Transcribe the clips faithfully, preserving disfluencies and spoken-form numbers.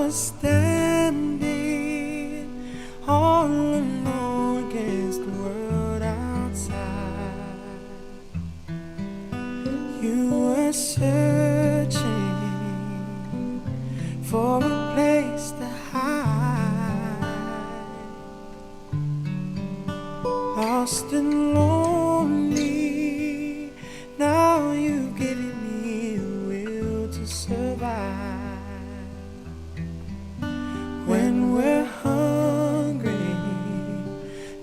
Standing all alone against the world outside. You were searching for a place to hide. Lost and lonely, now you've given me a will to survive. When we're hungry,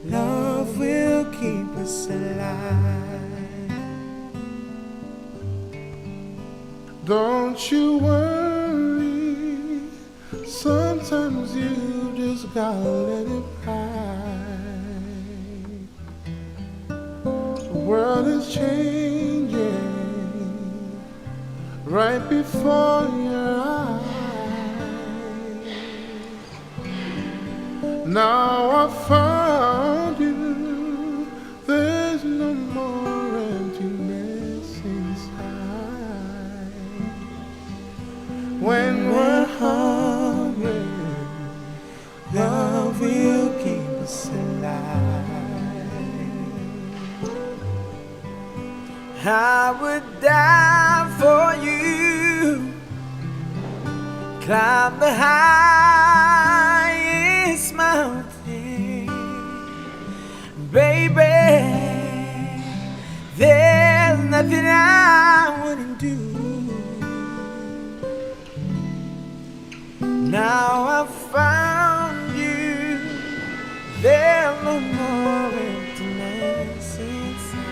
love will keep us alive. Don't you worry, sometimes you just gotta let it ride. The world is changing right before your eyes. Now I found you, there's no more emptiness inside. When we're hungry, love will keep us alive. I would die for you. Climb the highest mountain. Baby, there's nothing I wouldn't do. Now I found you, there's no more emptiness inside.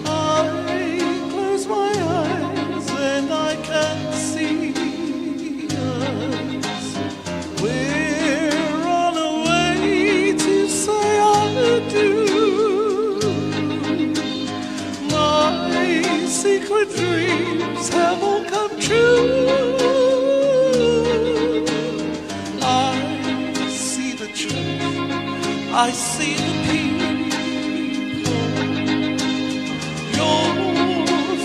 I close my eyes and I can see us. We're on a way to say I do. My secret dreams have all come true. I see the church, I see the people. Your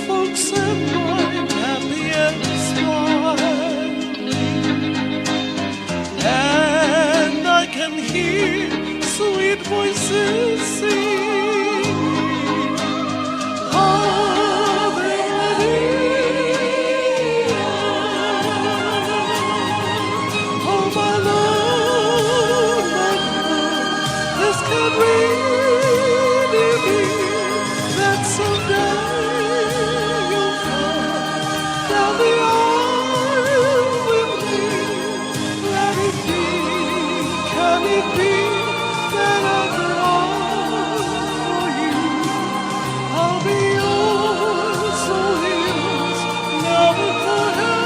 folks and mine, happy and smiling. And I can hear sweet voices singing, Ave Maria. Oh, my Lord, my Lord, this can we Things that I could offer you, I'll be yours, oh, yours, never forever.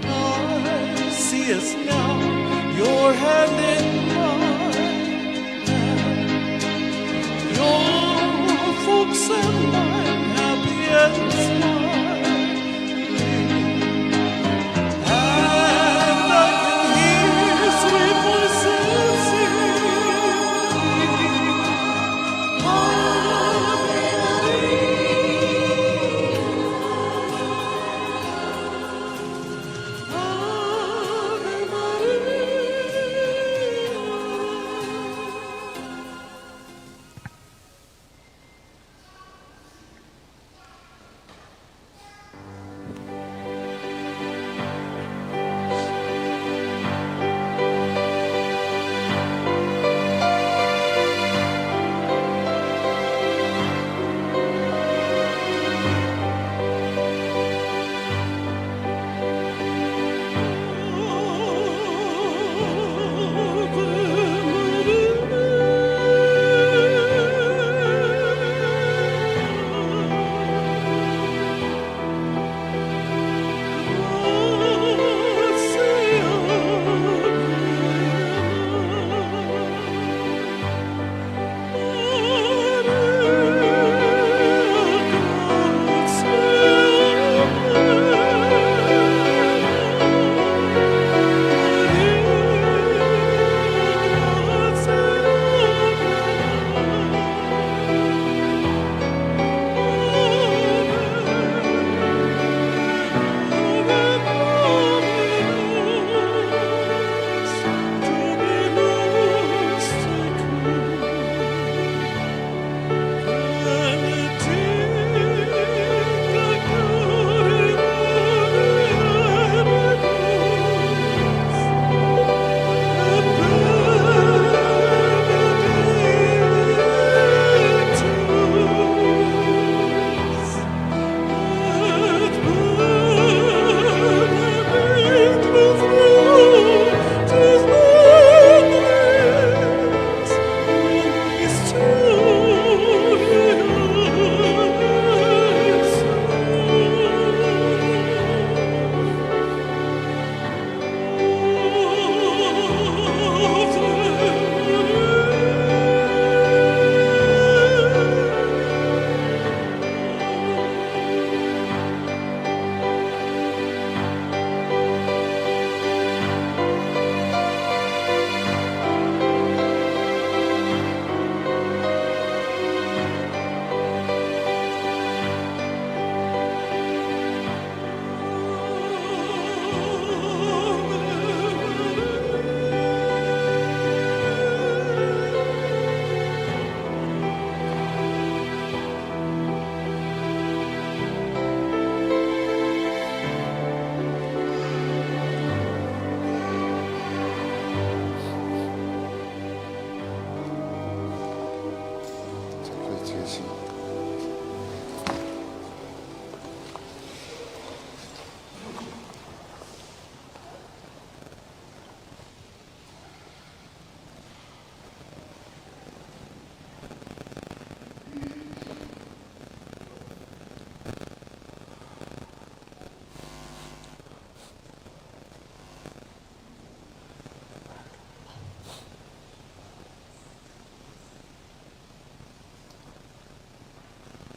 I see us now, your hand in mine. Your folks and mine, happy and smiling. And I can hear sweet voices singing, Ave Maria. Ave Maria.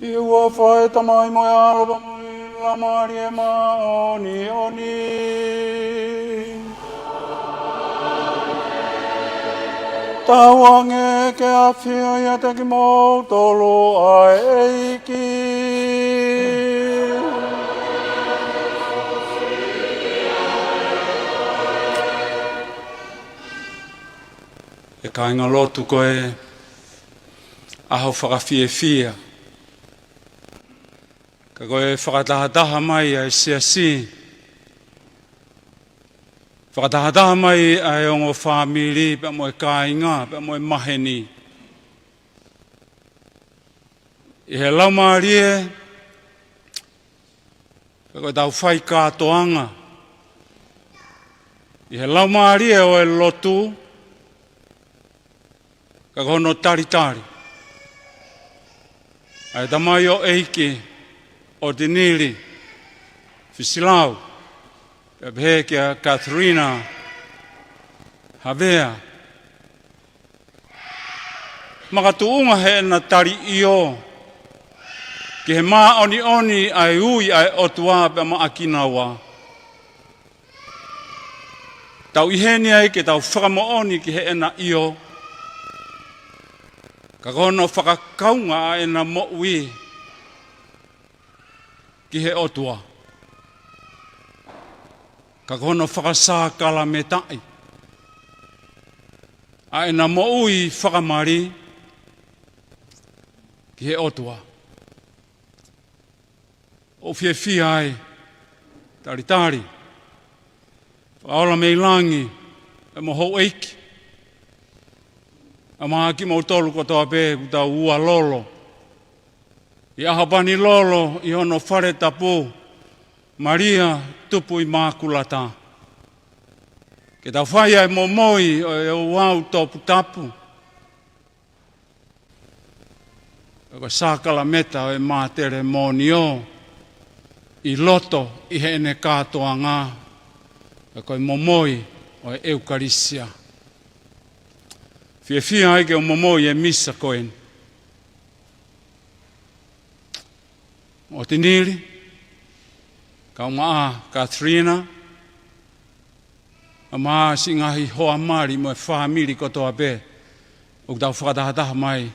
ʻI he huafa ʻo e Tamai mo e ʻAlo mo e Laumālie Māʻoniʻoni. Tauange ke ʻafio ʻiate kimoutolu ʻa e ʻEiki. ʻE kāingalotu, ko e ʻaho fakafiefia, ka ko e fakatahataha mai ʻa e siasi, fakatahataha mai ʻa e ongo fāmili, pea mo e kāinga, pea mo e maheni, ʻi he Laumālie, ka ko ʻetau fai kātoanga, ʻI he laumālie ʻo e lotu, ka ko hono talitali ʻa e tamaioʻeiki ʻOtinili Fisilau, pea pehē kia Katerina Havea, makatuʻunga heʻena tali ʻio ki he māʻoniʻoni ʻa e ui ʻa e ʻOtua pea maʻa kinaua. Tau ʻi heni ai ke tau fakamoʻoni ki heʻena ʻio, ka ko hono fakakaunga ʻa ʻena moʻui ki he ʻOtua, ka ko hono fakasākalametaʻi ʻa ʻena moʻui fakamali ki he ʻOtua. ʻOku fiefia ai, talitali Fakaola mei langi, ʻe mo houʻeiki, ʻa maʻa kimoutolu kotoa pē kuo tau ua lolo ʻi ʻAhopanilolo ʻi hono fale tapu, Malia Tupu ʻImakulata, ke tau fai ʻa e momoi ʻo e ouau toputapu, ʻa e sākalameta ʻo e Mātele Monio ʻi loto ʻi heʻene kātoanga, ʻa e ko e momoi ʻo e ʻEukalisia. Fiefia ai ke u momoi e misa ko eni. ʻOtinili, kaungā Katerina, ʻa maʻa siʻi ngaahi hoa mali mo e fāmili kotoa pē ʻoku tau fakatahataha mai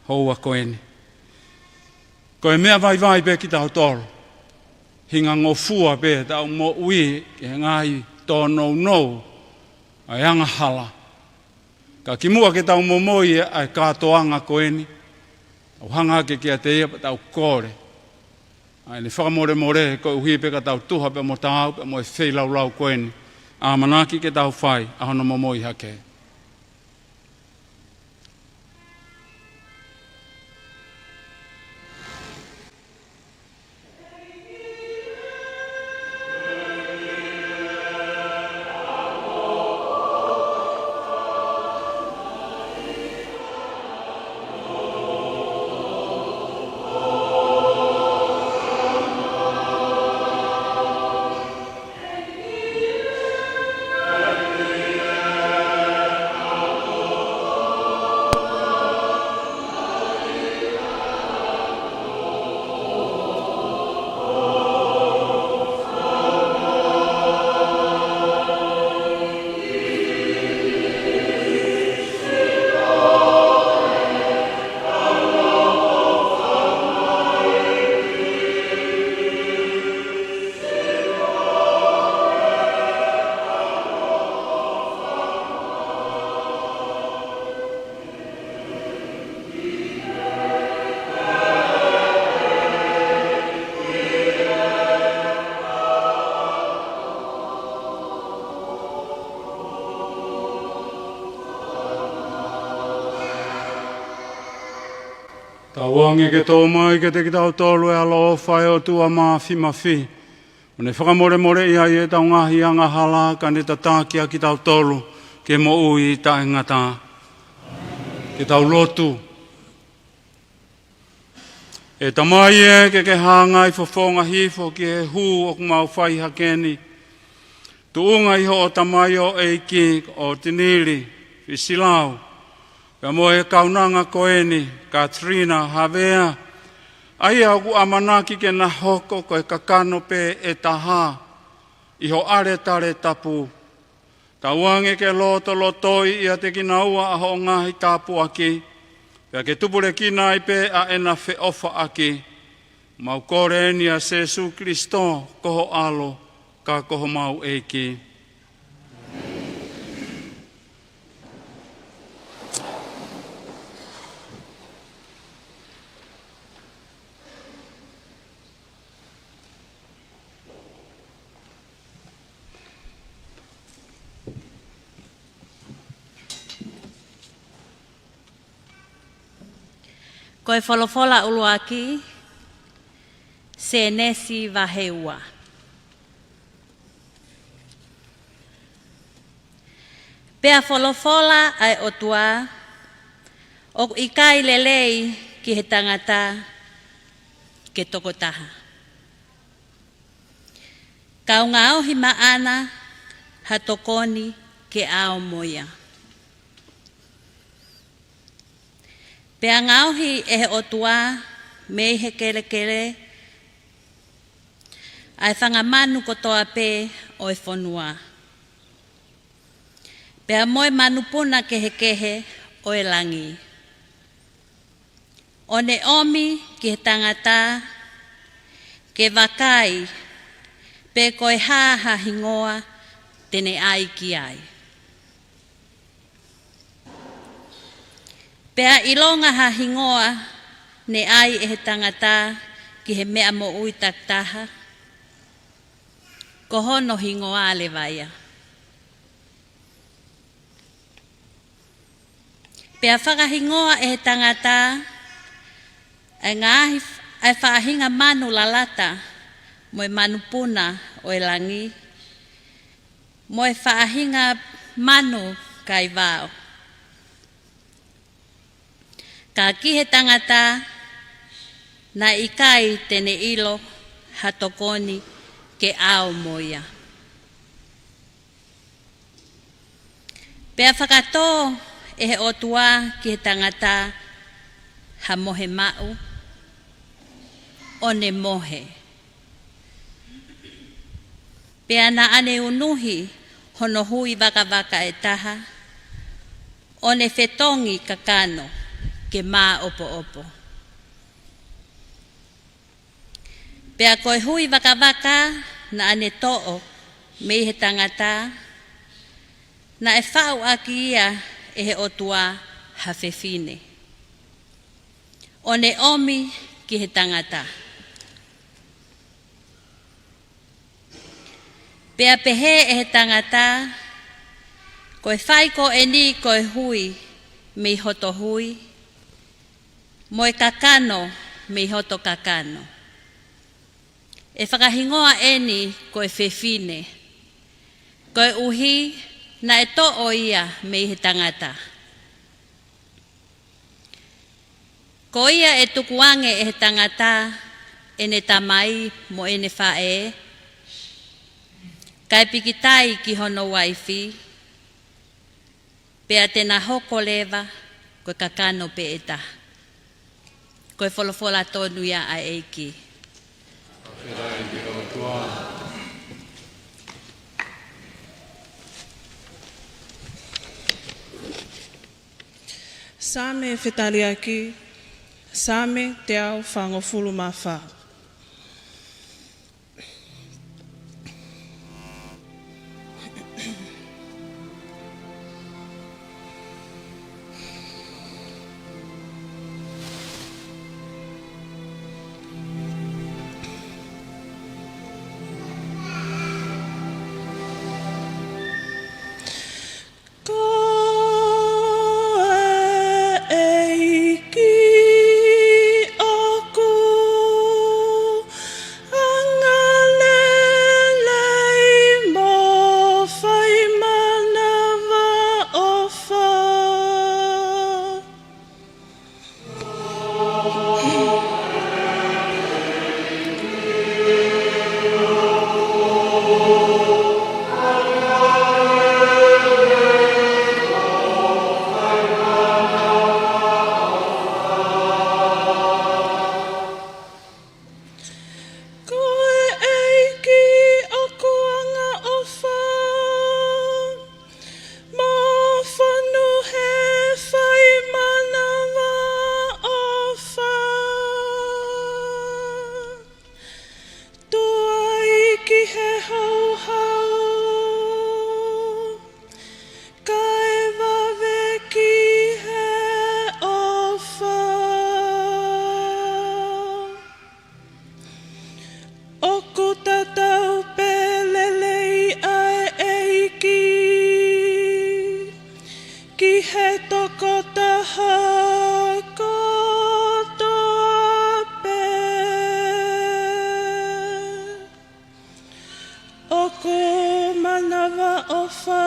houa ko eni. Ko e meʻa vaivai pē kitautolu, hingangofua pē ʻetau moʻui ki he ngaahi tōnounou ʻa e angahala. Ka kimuʻa ke tau momoi ʻa e kātoanga ko eni, ʻoku hanga hake kiate ia pea tau kole ʻa ʻene fakamolemole koeʻuhi pē ka tau tuha pea mo taau pea mo e feilaulau ko eni. ʻAmanaki ke tau fai ʻa hono momoi hake. Tauange ke tō mai kiate kitautolu ʻa e ʻaloʻofa ʻa e ʻOtua Māfimafi, ʻo ne fakamolemoleʻi ai ʻetau ngaahi angahala, ka ne tataki ʻa kitautolu ki he moʻui taʻengata. Ke tau lotu. ʻE Tamai ē, ke ke hangai fofonga hifo ki he hū ʻoku mau fai hake ni, tuʻunga ʻi hoʻo tamaioʻeiki ʻOtinili Fisilau, pea mo e kaunanga ko eni, Katerina Havea, ʻa ia ʻoku ʻamanaki ke na hoko ko e kakano pē ʻe taha ʻi ho ʻAletale tapu. Tauange ke lotolotoi ʻiate kinaua ʻa hoʻo ngaahi tāpuaki, pea ke tupulekina ai pē ʻa ʻena feʻofaʻaki. Mau kole eni ʻia Sēsū Kilisitō, ko ho ʻAlo, ka ko homau ʻEiki. Ko e folofola ʻuluaki, Sēnesi vahe ua. Pea folofola ʻa e ʻOtua, ʻoku ʻikai lelei ki he tangata ke tokotaha. Ka u ngaohi maʻana ha tokoni ke ʻao mo ia. Pea ngaohi ʻe he ʻOtua mei he kelekele ʻa e fanga manu kotoa pē ʻo e fonua, pea mo e manupuna kehekehe ʻo e langi, ʻo ne ʻomi ki he tangata ke vakai pe ko e hā ha hingoa te ne ʻai ki ai. Pea ʻilonga ha hingoa ne ʻai ʻe he tangata ki he meʻa moʻui takitaha, ko hono hingoa leva ia. Pea fakahingoa ʻe he tangata ʻa e ngaahi, ʻa e faʻahinga manu lalata, mo e manupuna ʻo e langi, mo e faʻahinga manu kaivao. Ka ki he tangata naʻe ʻikai te ne ʻilo ha tokoni ke ʻao mo ia. Pea fakatō ʻe he ʻOtua ki he tangata ha mohe maʻu, ʻo ne mohe. Pea naʻa ne unuhi hono hui vakavaka ʻe taha, ʻo ne fetongi kakano ke māʻopoʻopo. Pea ko e hui vakavaka naʻa ne toʻo mei he tangata, naʻe faʻu ʻaki ia ʻe he ʻOtua ha fefine, ʻo ne ʻomi ki he tangata. Pea pehē ʻe he tangata, ko e fai ko eni ko e hui mei hoto hui, mo e kakano mei hoto kakano. ʻE fakahingoa eni ko e fefine, koeʻuhi naʻe toʻo ia mei he tangata. Ko ia ʻe tukuange ʻe he tangata ʻene tamai mo ʻene faʻē, kae pikitai ki hono uaifi, pea te na hoko leva ko e kakano pē ʻe taha. Ko e folofola tonu ia ʻa e ʻEiki. Saame fetaliaki, Saame teau fāngofulu mā fā. Ko e ʻEiki ʻoku angalelei mo fai manavaʻofa. Ko e ʻEiki ʻoku angaʻofa mo fonu he fai manavaʻofa. Tuai ki he houhau, kae vave ki he ʻofa. ʻOku tatau pē lelei ʻa e ʻEiki ki he tokotaha kotoa pē. ʻOku manavaʻofa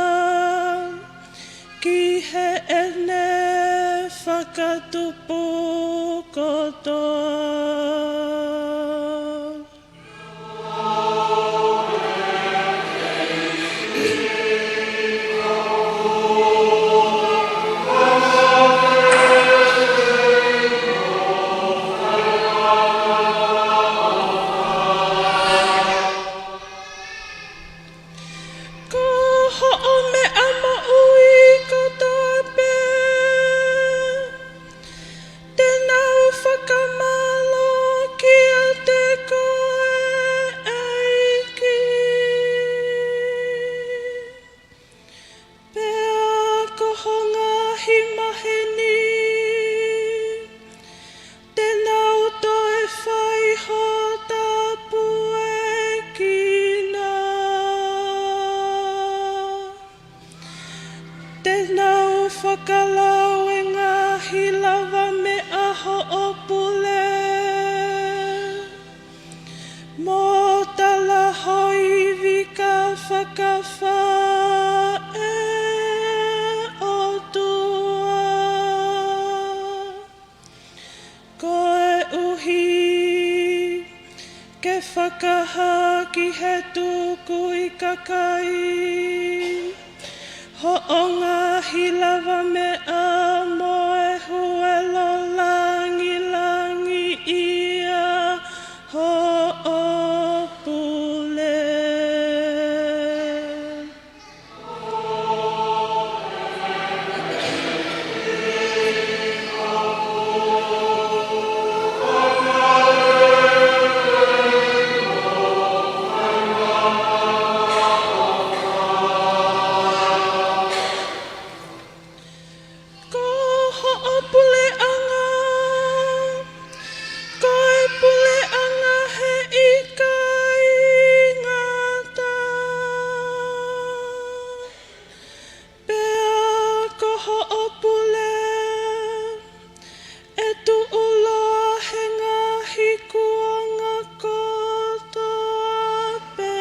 Fakatupu kotoa. Ko hoʻo meʻa moʻui kotoa pē te nau fakamālō kiate koe, ʻEiki. Pea ko ho ngaahi maheni te nau toe fai hoʻo tāpuekina. Te nau fakalau e ngaahi lavameʻa hoʻo pule mo talahoivi ka fakafā, ʻe ʻOtua. Koeʻuhi ke fakahā ki he tukui kakai hoʻo ngaahi lavameʻa mo e huelo langilangiʻia hoʻo pule. Ko hoʻo puleʻanga, ko e puleʻanga he ʻikai ngata. Pea ko hoʻo pule ʻe tuʻuloa he ngaahi kuonga kotoa pē.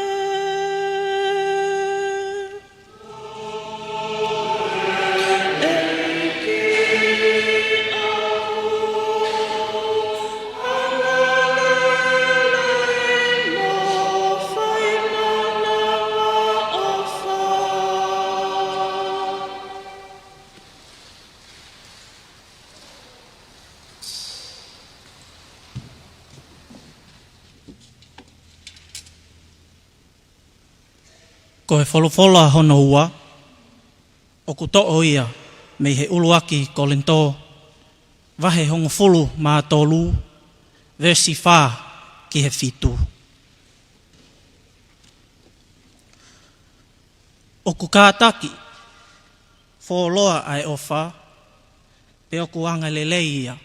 Ko e folofola hono ua, ʻoku toʻo ia mei he ʻuluaki Kolinitō, vahe hongofulu mā tolu, veesi fā ki he fitu. ʻOku kātaki fuoloa ʻa e ʻofa, pea ʻoku angalelei ia.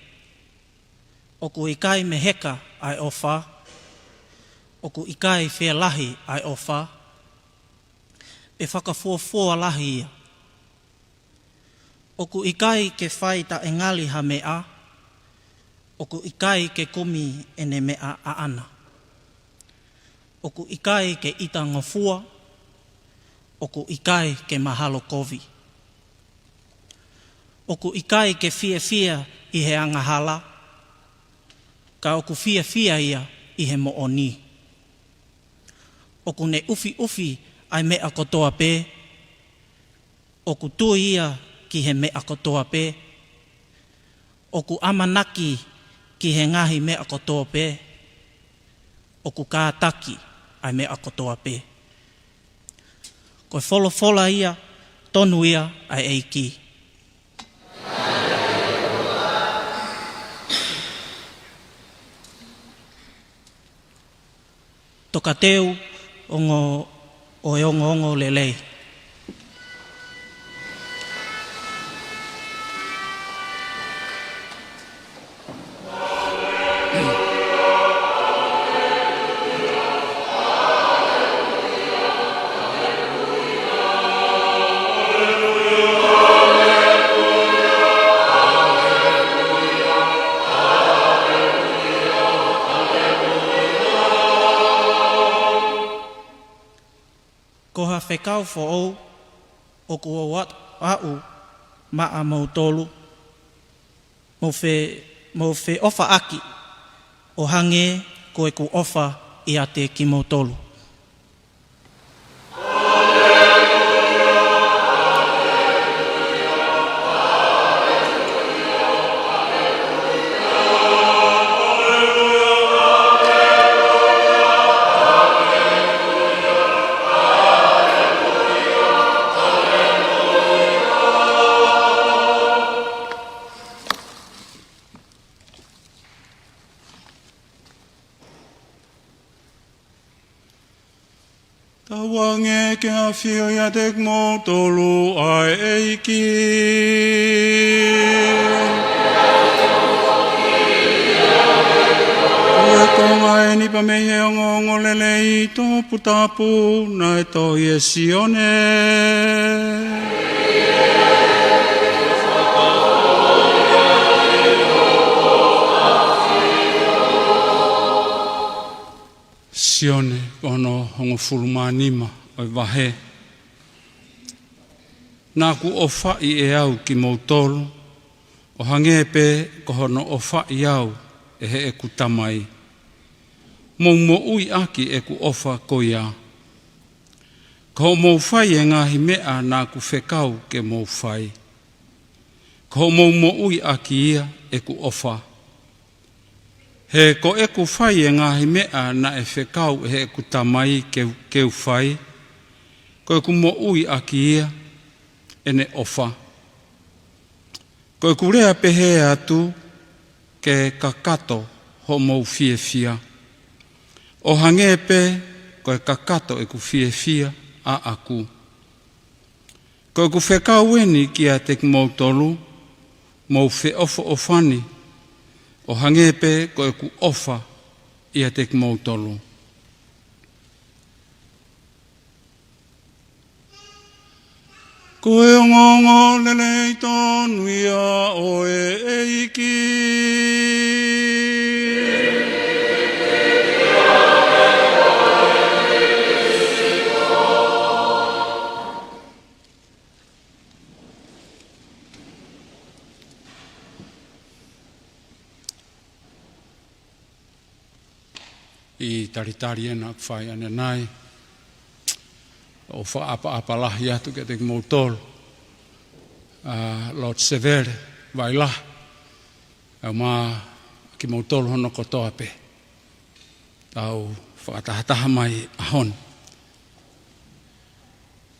ʻOku ʻikai meheka ʻa e ʻofa, ʻoku ʻikai fielahi ʻa e ʻofa, pe fakafuofua lahi ia. ʻOku ʻikai ke fai taʻengali ha meʻa, ʻoku ʻikai ke kumi ʻene meʻa ʻaʻana. ʻOku ʻikai ke ʻita ngofua, ʻoku ʻikai ke mahalo kovi. ʻOku ʻikai ke fiefia ʻi he angahala, ka ʻoku fiefia ia ʻi he moʻoni. ʻOku ne ʻufiʻufi ʻa e meʻa kotoa pē, ʻoku tui ia ki he meʻa kotoa pē, ʻoku ʻamanaki ki he ngaahi meʻa kotoa pē, ʻoku kātaki ʻa e meʻa kotoa pē. Ko e folofola ia, tonu ia ʻa e ʻEiki. Tokateu ongo ʻo e ongoongolelei. Ko ha fekau foʻou ʻoku ou aʻu maʻamoutolu, Mou fe-, mou feʻofaʻaki, ʻo hangē ko ʻeku ʻofa ʻiate kimoutolu. Tauange ke ʻafio ʻiate kimoutolu ʻa e ʻEiki. Ko e konga ʻeni pea mei he ongoongolelei toputapu naʻe tohi ʻe Sione. Sione, ko hono hongofulu mā nima ʻo e vahe. Naʻa ku ʻofaʻi ʻe au kimoutolu, ʻo hangē pē ko hono ʻofaʻi au ʻe heʻeku Tamai. Mou moʻui ʻaki ʻeku ʻofa ko ia. Ko hoʻomou fai e ngaahi meʻa naʻa ku fekau ke mou fai, ko hoʻomou moʻui ʻaki ia ʻeku ʻofa. He ko ʻeku fai e ngaahi meʻa naʻe fekau ʻe heʻeku Tamai ke, ke u fai, ko ʻeku moʻui ʻaki ia ʻene ʻofa. Ko ʻeku lea pehē atu ke kakato hoʻomou fiefia, ʻo hangē pē ko e kakato ʻeku fiefia ʻaʻaku. Ko ʻeku fekau ʻeni kiate kimoutolu, mou feʻofoʻofani, ʻo hangē pē ko ʻeku ʻofa ʻiate kimoutolu. Ko e ongoongolelei tonu ia ʻo e ʻEiki. ʻI he talitali ʻena ʻoku fai ʻanenai, ʻoku fakaʻapaʻapa lahi atu kiate kimoutolu, ʻa Lord Sevele Vailahi, ʻa mo kimoutolu hono kotoa pē. Tau fakatahataha mai ʻaho ni.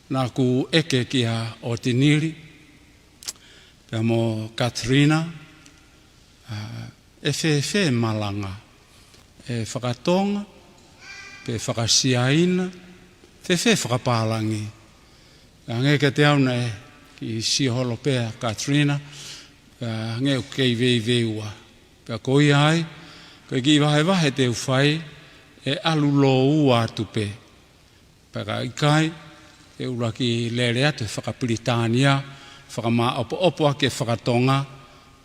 Naʻa ku ʻeke kia ʻOtinili pea mo Katrina, ʻa, ʻe fēfē malanga, ʻe fakatonga, pe fakasiaina, fēfē fakapālangi. Hangē kiate au naʻe kiʻi sio holo pē ʻa Katrina, pea hangē ʻoku kei veiveiua. Pea ko ia ai, ko e kiʻi vahevahe te u fai, ʻe ʻalu lōua atu pē. Pea ka ʻikai, te u ʻuluaki lele atu he fakapilitānia, fakamāʻopoʻopo ʻaki e fakatonga,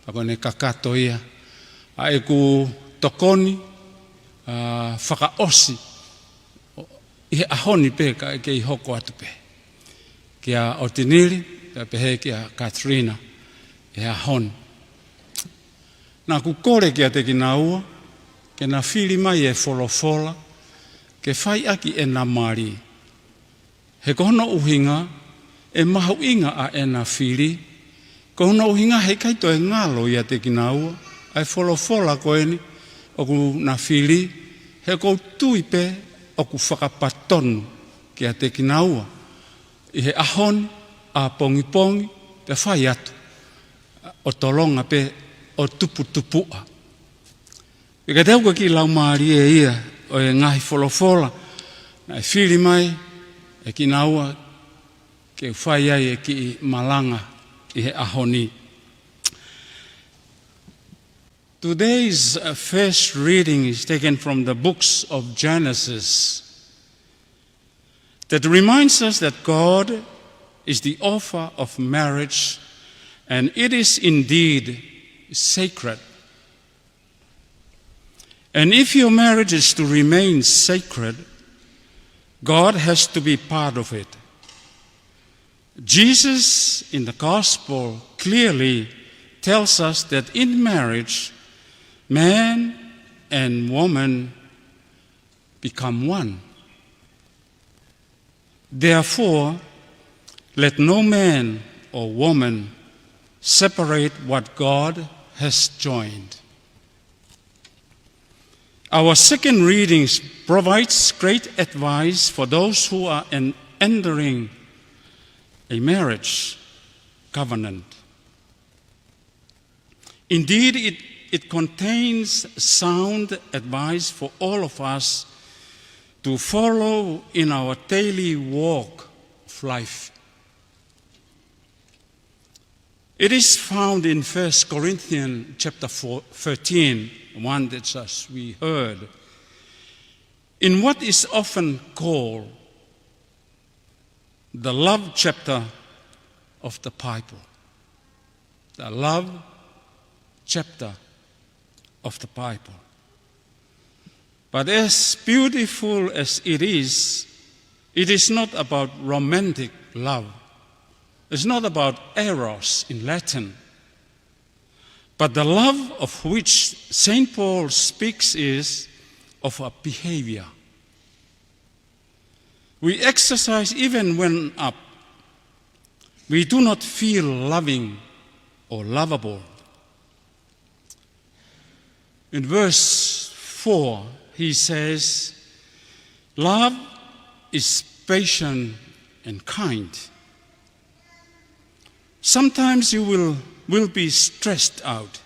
pea ko ʻene kakato ia. ʻA ʻeku tokoni, ʻa, fakaʻosi, ʻi he ʻaho ni pē ka ʻe kei hoko atu pē. Kia ʻOtinili, pea pehē kia Katrina, ʻi he ʻaho ni. Naʻa ku kole kiate kinaua, ke na fili mai e folofola, ke fai ʻaki ʻena mali. He ko hono ʻuhinga, ʻe mahuʻinga ʻa ʻena fili, ko hono ʻuhinga he ʻikai toe ngalo ʻiate kinaua, ʻa e folofola ko eni, ʻoku na fili, he ʻoku ou tui pē, ʻoku fakapatonu kiate kinaua, ʻi he ʻaho ni, ʻapongipongi, pea fai atu, ʻo tolonga pē, ʻo tuputupuʻa. Pea kiate au ko e kiʻi laumālie ia ʻo e ngaahi folofola naʻe fili mai ʻe kinaua ke u fai ai e kiʻi malanga ʻi he ʻaho ni. Today's, uh, first reading is taken from the books of Genesis. That reminds us that God is the author of marriage, and it is indeed sacred. And if your marriage is to remain sacred, God has to be part of it. Jesus in the gospel clearly tells us that in marriage, man and woman become one. Therefore, let no man or woman separate what God has joined. Our second reading provides great advice for those who are en-, entering a marriage covenant. Indeed, it, it contains sound advice for all of us to follow in our daily walk of life. It is found in First Corinthians chapter four, thirteen, one that just we heard, in what is often called the love chapter of the Bible. The love chapter of the Bible. But as beautiful as it is, it is not about romantic love. It's not about eros in Latin. But the love of which Saint Paul speaks is of a behavior we exercise even when up, we do not feel loving or lovable. In verse four, he says, "Love is patient and kind." Sometimes you will, will be stressed out.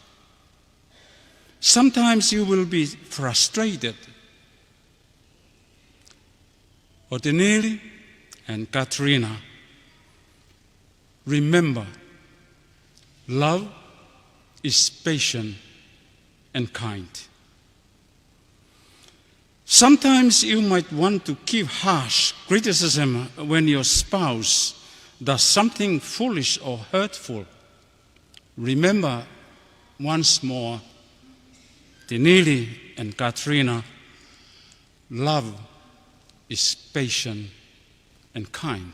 Sometimes you will be frustrated. Otinili and Katrina, remember, love is patient and kind. Sometimes you might want to give harsh criticism when your spouse does something foolish or hurtful. Remember once more, Tinili and Katrina, love is patient and kind.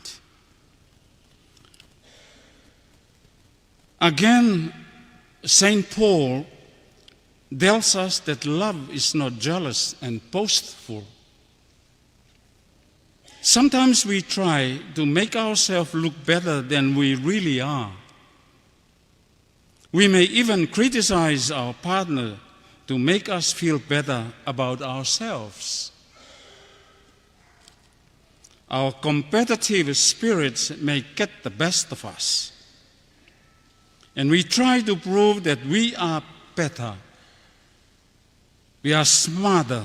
Again, Saint Paul tells us that love is not jealous and boastful. Sometimes we try to make ourselves look better than we really are. We may even criticize our partner to make us feel better about ourselves. Our competitive spirits may get the best of us, and we try to prove that we are better, we are smarter,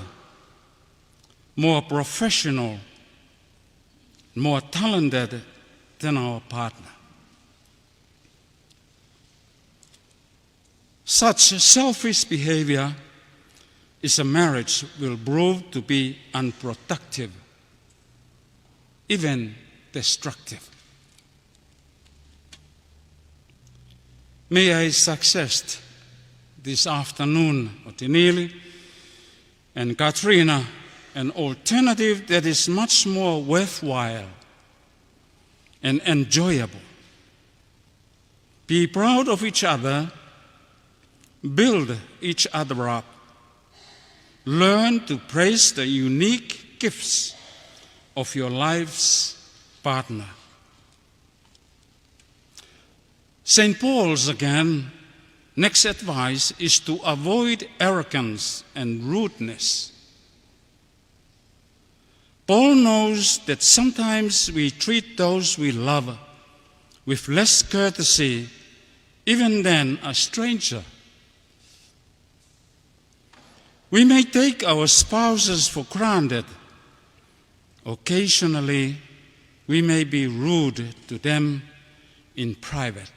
more professional, more talented than our partner. Such selfish behavior is a marriage will prove to be unproductive, even destructive. May I suggest this afternoon, Otinili and Katrina, an alternative that is much more worthwhile and enjoyable. Be proud of each other, build each other up, learn to praise the unique gifts of your life's partner. Saint Paul's again, next advice is to avoid arrogance and rudeness. Paul knows that sometimes we treat those we love with less courtesy even than a stranger. We may take our spouses for granted. Occasionally, we may be rude to them in private.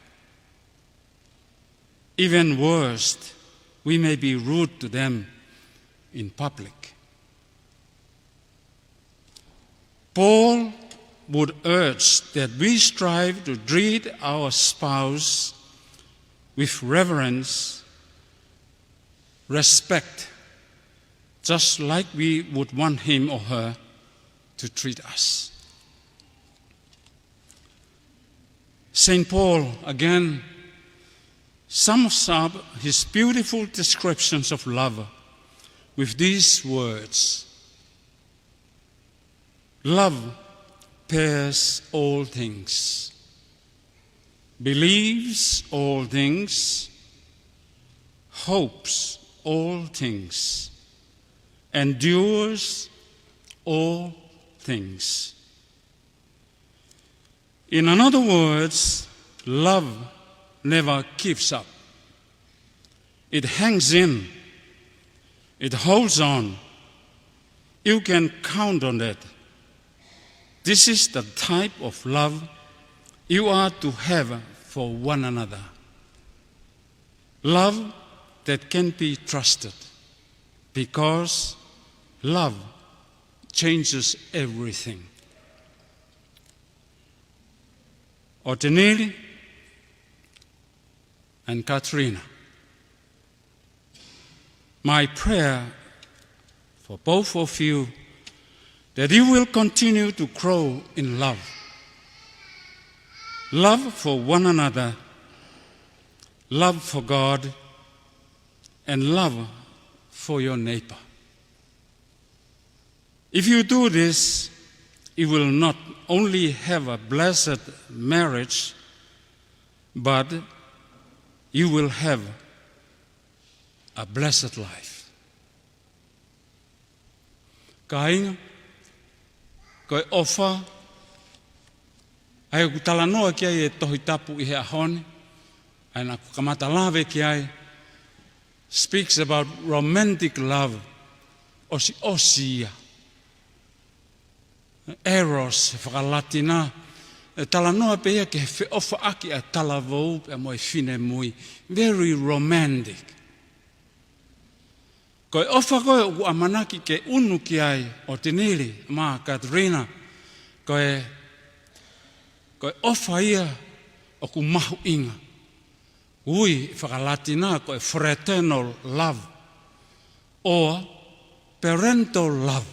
Even worse, we may be rude to them in public. Paul would urge that we strive to treat our spouse with reverence, respect, just like we would want him or her to treat us. Saint Paul again sums up his beautiful descriptions of love with these words: "Love bears all things, believes all things, hopes all things, endures all things." In another words, love never gives up. It hangs in. It holds on. You can count on that. This is the type of love you are to have for one another. Love that can be trusted, because love changes everything. ʻOtenili and Katrina, my prayer for both of you that you will continue to grow in love. Love for one another, love for God, and love for your neighbor. If you do this, you will not only have a blessed marriage, but you will have a blessed life. Kāinga, ko e ʻofa, ʻa ia ʻoku talanoa ki ai e Tohi Tapu ʻi he ʻaho ni, ʻa ia naʻa ku kamata lave ki ai, speaks about romantic love, ʻosiʻosi ia. Eros, he fakalatina, ʻe talanoa pē ia ki he feʻofaʻaki ʻa e talavou pea mo e finemui. Very romantic. Ko e ʻofa ko ē ʻoku ʻamanaki ke ʻunu ki ai ʻOtenili mo Katrina, ko e, ko e ʻofa ia ʻoku mahuʻinga. Ui fakalatina ko e fraternal love or parental love.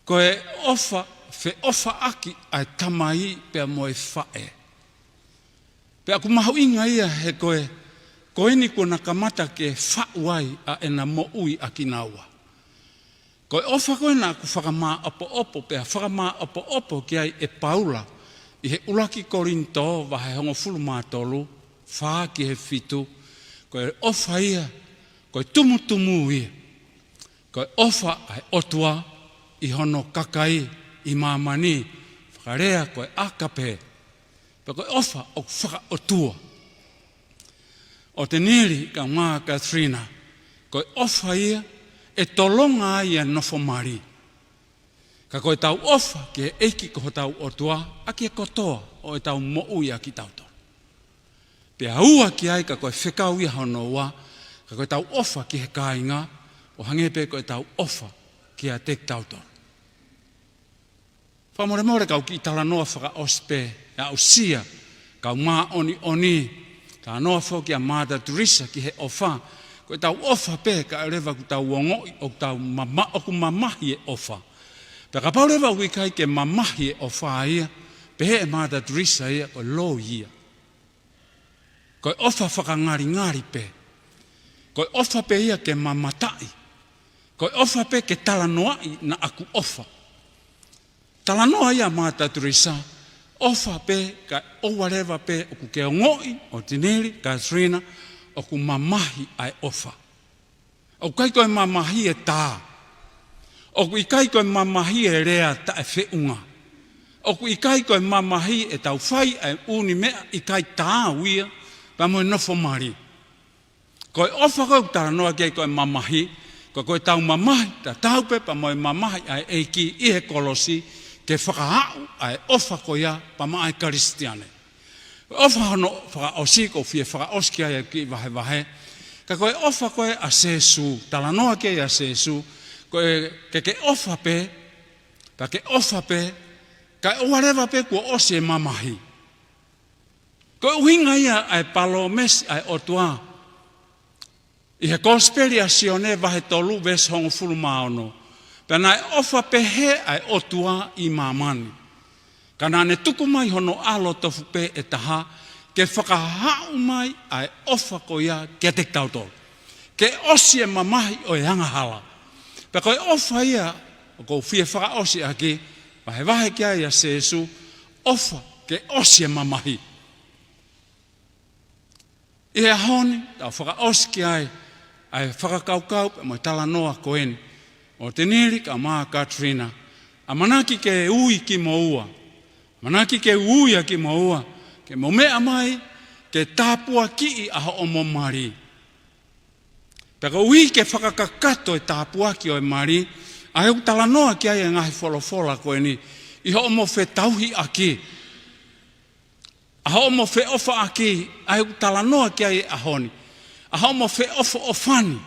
Ko e ʻofa, feʻofaʻaki ʻa e tamai pea mo e faʻē. Pea ʻoku mahuʻinga ia he ko e, ko eni kuo na kamata ke faʻu ai ʻa ʻena moʻui ʻa kinaua. Ko e ʻofa ko ē naʻa ku fakamāʻopoʻopo, pea fakamāʻopoʻopo ki ai ʻe Paula ʻi he ʻuluaki Kolinitō vahe hongofulu mā tolu, fā ki he fitu, ko e ʻofa ia, ko e tumutumu ia, ko e ʻofa ʻa e ʻOtua ʻi hono kakai ʻi māmani, fakalea ko e ʻākape, pea ko e ʻofa ʻoku fakaʻotua. ʻOtenili kae ʻumaʻā Katrina, ko e ʻofa ia ʻe tolonga ai ʻa e nofo mali. Ka ko ʻetau ʻofa ki he ʻEiki ko hotau ʻOtua, ʻaki e kotoa ʻo ʻetau moʻui ʻa kitautolu. Pea ua ki ai ka ko e fekau ia hono ua, ka ko ʻetau ʻofa ki he kāinga, ʻo hangē pē ko ʻetau ʻofa kiate kitautolu. Fakamolemole kau kiʻi talanoa fakaʻosi pē, ʻe aʻusia, kau māʻoniʻoni, talanoa foki ʻa Mother Teresa ki he ʻofa, ko ʻetau ʻofa pē, kae ʻoua leva kuo tau ongoʻi, ʻoku tau mama-, ʻoku mamahi e ʻofa. Pea kapau leva ʻoku ʻikai ke mamahi e ʻofa ia, pehē ʻe Mother Teresa ia, ko e loi ia. Ko e ʻofa fakangalingali pē. Ko e ʻofa pē ia ke mamataʻi. Ko e ʻofa pē ke talanoaʻi naʻa ku ʻofa. Talanoa ia ʻa Mother Teresa, ʻofa pē kae ʻoua leva pē ʻoku ke ongoʻi, ʻOtenili, Katrina, ʻoku mamahi ʻa e ʻofa. ʻOku ʻikai ko e mamahi e tā. ʻOku ʻikai ko e mamahi e lea taʻefeʻunga. ʻOku ʻikai ko e mamahi ʻetau fai ʻa e ʻū meʻa ʻikai taau ia, pea mo e nofo mali. Ko e ʻofa ko ē ʻoku talanoa ki ai ko e mamahi, ko, ko ʻetau mamahi, tatau pē pea mo e mamahi ʻa e ʻEiki ʻi he kolosi, ke fakaaʻu ʻa e ʻofa ko ia pea maʻa e Kalisitiane. ʻOfa hono fakaʻosi ʻoku ou fie fakaʻosi ki ai ʻeku kiʻi vahevahe. Ka ko e ʻofa ko ē ʻa Sēsū, talanoa ki ai ʻa Sēsū, ko e ke ke ʻofa pē, ka ke ʻofa pē, kae ʻoua leva pē kuo ʻosi e mamahi. Ko e ʻuhinga ia ʻa e palōmesi ʻa e ʻOtua. ʻI he Kosipeli ʻa Sione vahe tolu veesi hongofulu mā ono. Pea naʻe ʻofa pehē ʻa e ʻOtua ʻi māmani. Ka naʻa ne tuku mai hono ʻAlo tofu pē ʻe taha, ke fakahaʻu mai ʻa e ʻofa ko ia kiate kitautolu, ke ʻosi e mamahi ʻo e angahala. Pea ko e ʻofa ia ʻoku ou fie fakaʻosi ʻaki, vahevahe ki ai ʻa Sēsū, ʻofa ke ʻosi e mamahi. ʻI he ʻaho ni, tau fakaʻosi ki ai ʻa e fakakaukau pea mo e talanoa ko eni ʻo Tenili kae ʻumaʻā Katerina. ʻAmanaki ke ui kimoua. ʻAmanaki ke ui ʻa kimoua ke mou meʻa mai ke tāpuakiʻi ʻa hoʻomo mali. Pea ko e ui ke fakakakato e tāpuaki ʻo e mali, ʻa ia ʻoku talanoa ki ai e ngaahi folofola ko eni, ʻi hoʻomo fetauhiʻaki, ʻa hoʻomo feʻofaʻaki, ʻa ia ʻoku talanoa ki ai e ʻaho ni, ʻa hoʻomo feʻofoʻofani.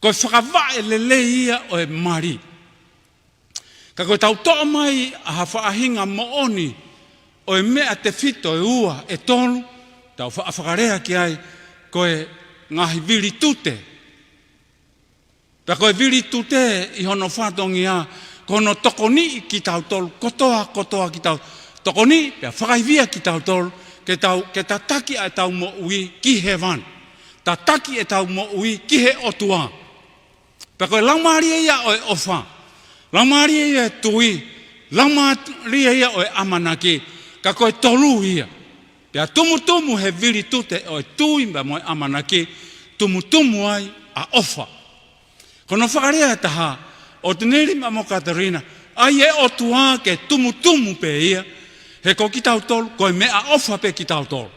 Ko e fakavaʻe lelei ia ʻo e mali. Ka ko ʻetau toʻo mai ʻa ha faʻahinga moʻoni ʻo e meʻa tefito ʻe ua, ʻe tolu, tau faʻa fakalea ki ai, ko e ngaahi vilitute. Pea ko e vilitute ʻi hono fatongia, ko hono tokoniʻi kitautolu, kotoa, kotoa kitau, tokoniʻi, pea fakaivia kitautolu, ke tau, ke tataki ʻa ʻetau moʻui ki hēvani. Tataki ʻetau moʻui ki he ʻOtua. Pea ko e laumālie ia ʻo e ʻofa, laumālie ia ʻo e tui, laumālie ia ʻo e ʻamanaki, ka ko e tolu ia. Pea tumutumu he vilitute ʻo e tui pea mo e ʻamanaki, tumutumu ai ʻa ʻofa. Ko hono fakalea ʻe taha ʻo Tenili pea mo Katerina, ʻai e ʻOtua ke tumutumu pē ia, he ko kitautolu, ko e meʻaʻofa pē kitautolu.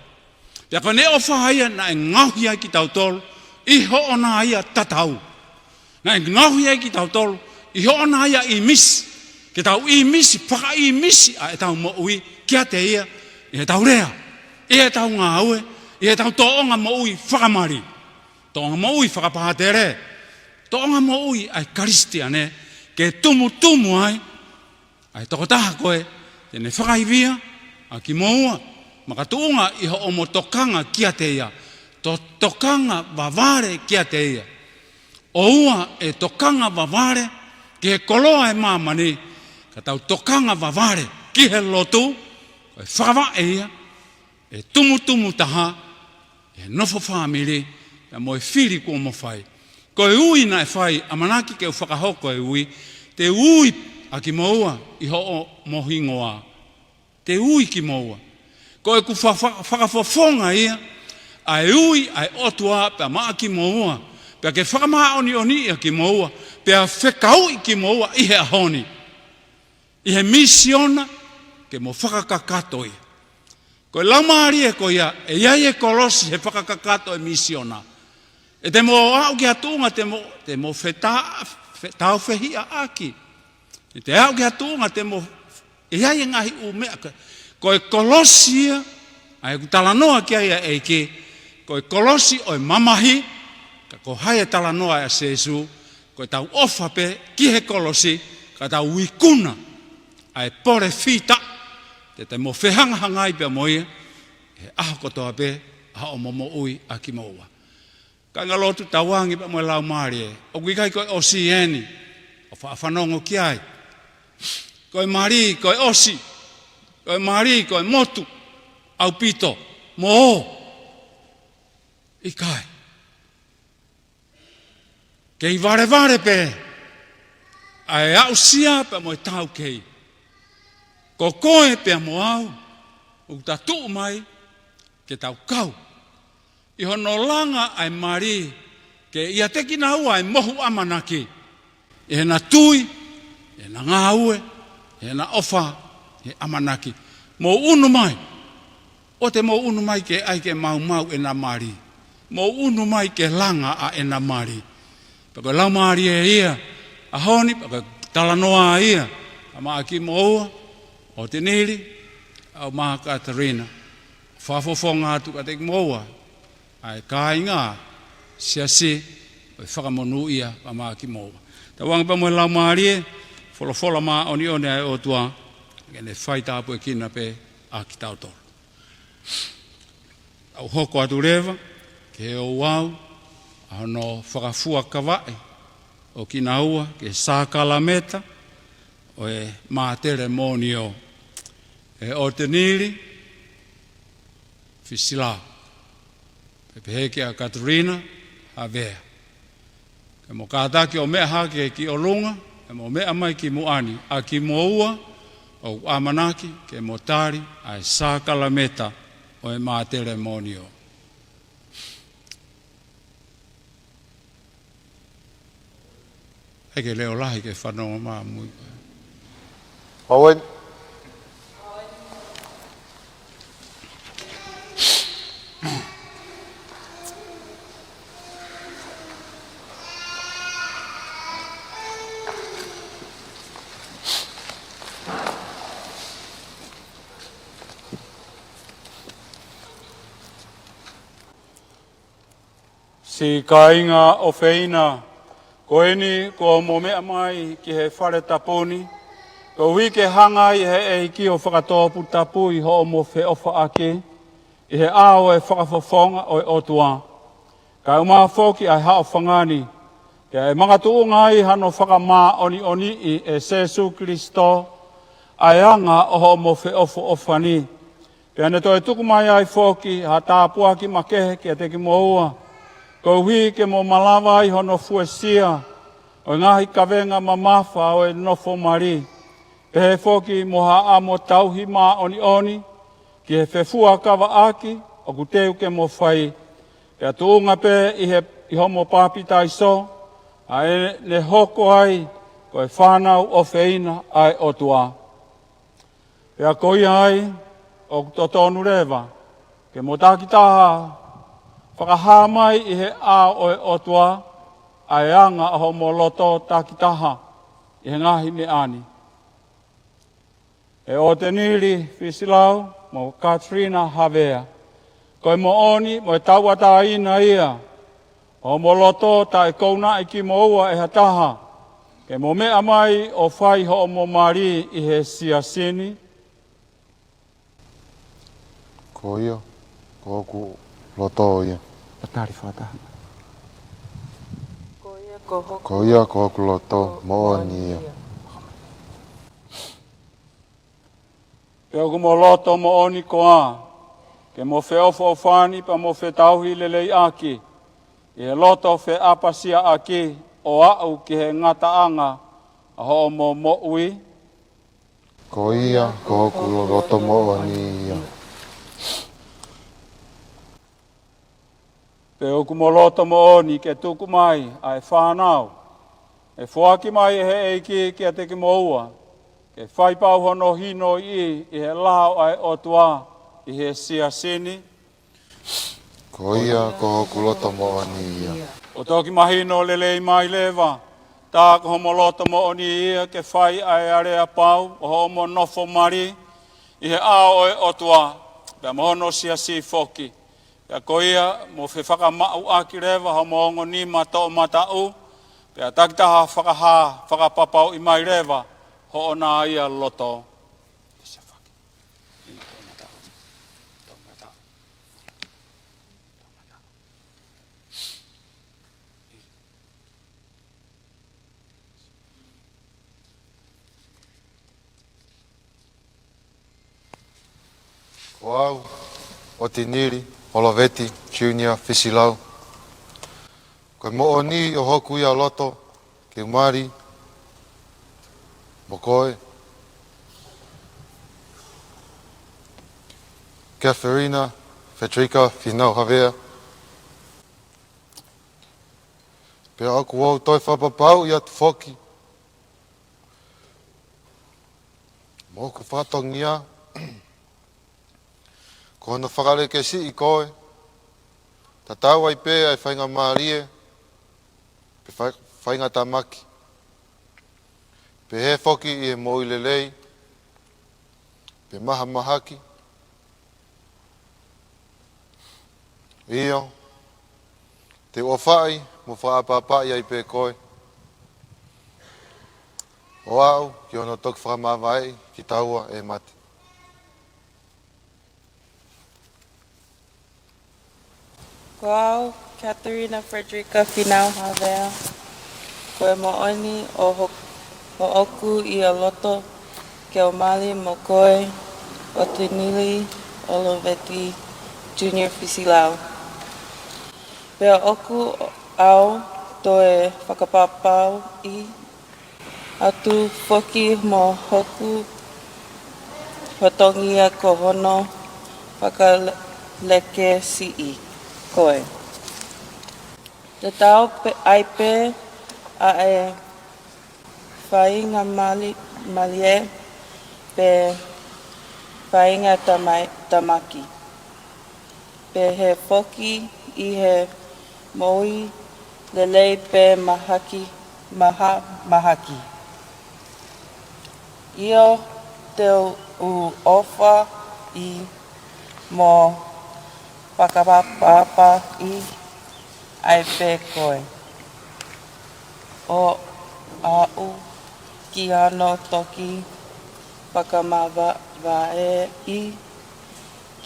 Pea ko ʻene ʻofa ia naʻe ngaohi ai kitautolu ʻi hoʻona ia tatau. Naʻe ngaohi ai kitautolu ʻi hoʻona ia ʻīmisi, ke tau ʻīmisi, fakaʻīmisi ʻa ʻetau moʻui kiate ia, ʻi heʻetau lea, ʻi heʻetau ngāue, ʻi heʻetau tōʻonga moʻui fakamali, tōʻonga moʻui fakapātele, tōʻonga moʻui ʻa e Kalisitiane, ke tumutumu ai ʻa e tokotaha ko ē te ne fakaivia ʻa kimoua, makatuʻunga ʻi hoʻomo tokanga kiate ia, to-, tokanga vavale kiate ia. ʻOua ʻe tokanga vavale ki he koloa ʻo e māmani, ka tau tokanga vavale ki he lotu, ko e fakavaʻe ia, ʻe tumutumu taha, ʻe nofo fāmili, pea mo e fili kuo mo fai. Ko e ui naʻe fai, ʻamanaki ke u fakahoko e ui, te u ui ʻa kimoua ʻi hoʻomo hingoa. Te u ui kimoua. Ko ʻeku fa-, fa-, fakafofonga ia, ʻa e ui ʻa e ʻOtua pea maʻa kimoua, pea ke fakamāʻoniʻoniʻi ʻa kimoua, pea fekauʻi kimoua ʻi he ʻaho ni ʻi he misiona ke mo fakakakato ia. Ko e laumālie ko ia, ʻe ʻi ai e kolosi he fakakakato e misiona. ʻE te mo aʻu ki ha tuʻunga te mo, te mo feta-, fe-, tāufehiʻaʻaki. ʻE te aʻu ki ha tuʻunga te mo, ʻe ʻi ai e ngaahi ʻū meʻa ka, ko e kolosi ia, ʻa ia ʻoku talanoa ki ai ʻa e ʻEiki, ko e kolosi ʻo e mamahi, ka ko hai ʻe talanoa ai ʻa Sēsū, ko ʻetau ʻofa pē ki he kolosi, ka tau ikuna ʻa e pole fita, te te mo fehangahangai pea mo ia, he ʻaho kotoa pē ʻa hoʻomo moʻui ʻa kimoua. Kāinga lotu, tauange pea mo e laumālie, ʻoku ʻikai ko e ʻosi eni, ʻo faʻa fanongo ki ai. Ko e mali, ko e ʻosi, ko e mali, ko e motu, ʻaupito, mo ʻikai. Kei valevale pē ʻa e aʻusia pea mo e taukei. Ko koe pea mo au, ʻoku ta tuʻu mai ke tau kau ʻi hono langa ʻa e mali, ke ʻiate kinaua ʻa e mohu ʻamanaki, ʻi heʻena tui, ʻi heʻena ngāue, ʻi heʻena ʻofa, ʻi he ʻamanaki. Mou ʻunu mai. ʻOua te mou ʻunu mai ke ʻai ke maumau ʻena mali. Mou ʻunu mai ke langa ʻa ʻena mali. Pea ko e laumālie ia, ʻaho ni, pea ko e talanoa ia, kae ʻumaʻā kimoua, ʻo Tenili, kae ʻumaʻā Katerina. Fakafofonga atu kiate kimoua, ʻa e kāinga, siasi, ʻo e fakamonūʻia, kae ʻumaʻā kimoua. Tauange pea mo e laumālie, folofola māʻoniʻoni ʻa e ʻOtua, ke ne fai tāpuekina pē ʻa kitautolu. Tau hoko atu leva ki he ouau ʻa hono fakafuakavaʻi ʻo kinaua ki he sākalamēniti ʻo e Mātele Monio. ʻE ʻo Tenili, Fisilau. Pea pehē kia Katerina Havea. Ke mo kātaki ʻo meʻa hake ki ʻolunga, ke mo meʻa mai ki muʻa ni, ʻa kimoua ʻoku ʻamanaki ke mo tali ʻa e sākalameta ʻo e mātelemonio. ʻAi ke leʻo lahi ke fanongo mai mui. Owen. Siʻi kāinga ʻofeina, ko eni kuo mo meʻa mai ki he fale tapu ni, koeʻuhi ke hanga ai ʻe he ʻEiki ʻo fakatōputapui hoʻomo feʻofaʻaki, ʻi he ʻao ʻo e fakafofonga ʻo e ʻOtua. Kae ʻumaʻā foki ʻa e haʻofanga ni, pea ʻe makatuʻunga ai hano fakamāʻoniʻoniʻi ʻe Sēsū Kilisitō ʻa e anga ʻo hoʻomo feʻofoʻofani. Pea ne toe tuku mai ai foki ha tāpuaki makehe kiate kimoua, koeʻuhi ke mo malava ai hono fuesia ʻo e ngaahi kavenga mamafa ʻo e nofo mali. Pehē foki mo ha ʻamo tauhi māʻoniʻoni ki he fefuakavaʻaki ʻoku teu ke mo fai. Pea tuʻunga pē ʻi he, ʻi homo papitaiso, ʻa ē ne hoko ai ko e fānau ʻofeina ʻa e ʻOtua. Pea ko ia ai, ʻoku totonu leva ke mo takitaha fakahā mai ʻi he ʻao ʻo e ʻOtua ʻa e anga ʻo homo loto takitaha ʻi he ngaahi meʻa ni. ʻE ʻOtenili Fisilau mo Katerina Havea, ko e moʻoni mo e tauʻatāina ia ʻo homo loto taʻe kounaʻi kimoua ʻe ha taha, ke mo meʻa mai ʻo fai hoʻomo mali ʻi he siasi ni. Ko ia, ko hoku loto ia. Tatali fakataha. Ko ia, ko hoku, ko ia, ko hoku loto moʻoni ia. Pea ʻoku mo loto moʻoni koā, ke mo feʻofoʻofani pea mo fetauhi lelei ʻaki, ʻi he loto feʻapasiaʻaki ʻo aʻu ki he ngataʻanga ʻo hoʻomo moʻui? Ko ia, ko hoku loto moʻoni ia. Pea ʻoku mo loto moʻoni ke tuku mai ʻa e fānau ʻe foaki mai ʻe he ʻEiki kiate kimoua, ke fai pau hono hinoiʻi ʻi he lao ʻa e ʻOtua ʻi he siasi ni? Ko ia, ko hoku loto moʻoni ia. ʻO toki mahino lelei mai leva, tā ko homo loto moʻoni ia ke fai ʻa e aleapau ʻo hoʻomo nofo mali ʻi he ʻao ʻo e ʻOtua, pea mo hono siasi foki. Pea ko ia, mo fefakamaʻuʻaki leva homo ongo nima toʻomataʻu, pea takitaha fakahā, fakapapauʻi mai leva hoʻo nā ia loto. Ko au, ʻOtenili ʻOloveti Junior Fisilau, ko e moʻoni ʻo hoku ia loto ke u mali mo koe, Katerina Frederica Finau Havea. Pea ʻoku ou toe fakapapauʻi atu foki mo hoku fatongia, ko hono fakalekesiʻi koe, tatau ai pē ʻa e faingamālie pe fai-, faingatāmaki, pehē foki ʻi he moʻui lelei pe mahamahaki. ʻIo, te u ʻofaʻi mo fakaʻapaʻapaʻi ai pē koe, ʻo aʻu ki hono toki fakamāvaeʻi kitaua ʻe he mate. Ko au, Katerina Frederica Finau Havea, ko e moʻoni ʻo ho-, ʻo hoku ia loto ke u mali mo koe, ʻOtenili ʻOloveti Junior Fisilau. Pea ʻoku ou toe fakapapauʻi atu foki mo hoku fatongia ko hono fakalekesiʻi koe. Tatau pē ai pē ʻa e faingamālie pe faingatamaki. Pehē foki ʻi he moʻui lelei pe mahaki, maha, mahaki. ʻIo, te u ʻofaʻi mo fakapapauʻi ai pē koe. ʻO aʻu ki hano toki fakamavaeʻi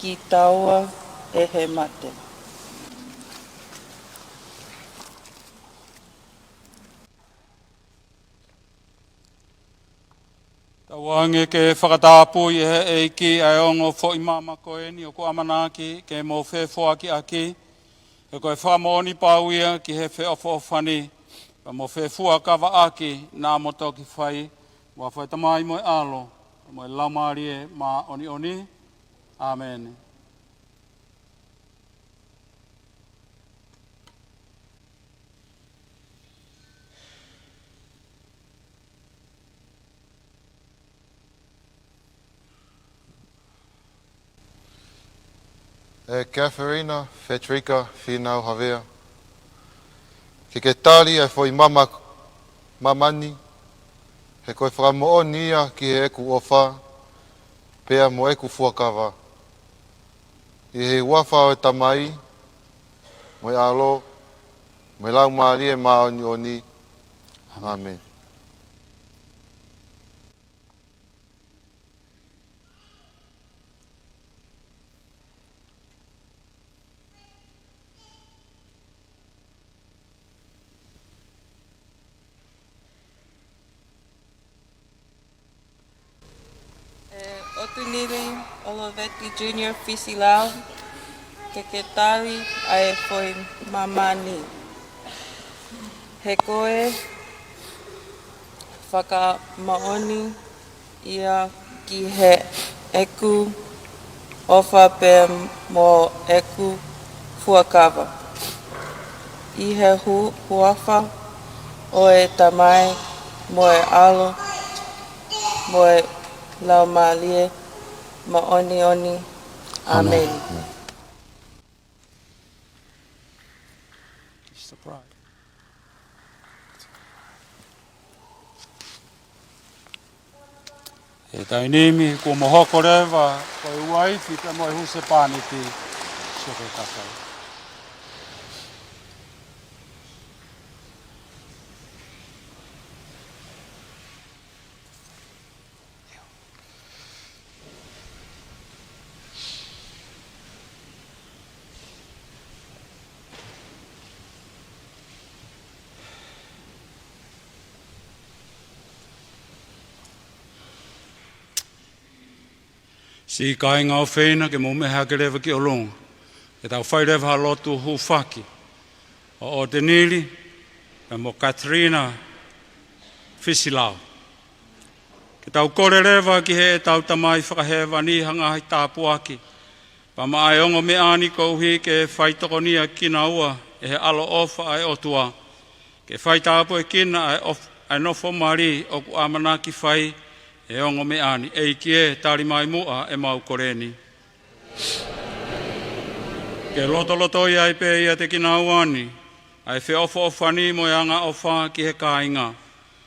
kitaua ʻe he mate. Tauange ke fakatapui ʻe he ʻEiki ʻa e ongo foʻi mama ko eni ʻoku ʻamanaki ke mou fefoakiʻaki, he ko e fakamoʻoni pau ia ki he feʻofoʻofani, pea mo fefuakavaʻaki naʻa mo toki fai, ʻi he huafa ʻo e Tamai mo e ʻAlo, mo e Laumālie Māʻoniʻoni. ʻĀmeni. ʻE Katharina Frederica Fīnau Havea, ke ke tali ʻa e foʻi mama, mama ni, he ko e fakamoʻoni ia ki heʻeku ʻofa, pea mo ʻeku fuakava. ʻI he huafa ʻo e Tamai, mo e ʻAlo, mo e Laumālie Māʻoniʻoni. ʻĀmeni. ʻE ʻOtunili ʻOliveti Junior Fisilau, ke ke tali ʻa e foʻi mama ni, he ko e fakamoʻoni ia ki heʻeku ʻofa pea mo ʻeku fuakava. ʻI he hu-, huafa ʻo e Tamai mo e ʻAlo mo e Laumālie Māʻoniʻoni. ʻĀmeni. ʻĀmeni. ʻE taimi ni kuo mou hoko leva ko e uaifi pea mo e husepāniti. Sio ki he kakai. Siʻi kāinga ʻofeina, ke mou meʻa hake leva ki ʻolunga, ke tau fai leva ha lotu hūfaki ʻo ʻOtenili pea mo Katerina Fisilau. Ke tau kole leva ki heʻetau Tamai Fakahēvani ha ngaahi tāpuaki, pea maʻa e ongo meʻa ni koeʻuhi ke faitokonia kinaua ʻe he ʻaloʻofa ʻa e ʻOtua, ke faitāpuekina ʻa e ʻof-, ʻa e nofo mali ʻoku ʻamanaki fai ʻe he ongo meʻa ni. ʻEiki ē, tali mai muʻa ʻemau kole ni. Ke lotolotoi ai pē ʻiate kinaua ni ʻa e feʻofoʻofani mo e angaʻofa ki he kāinga,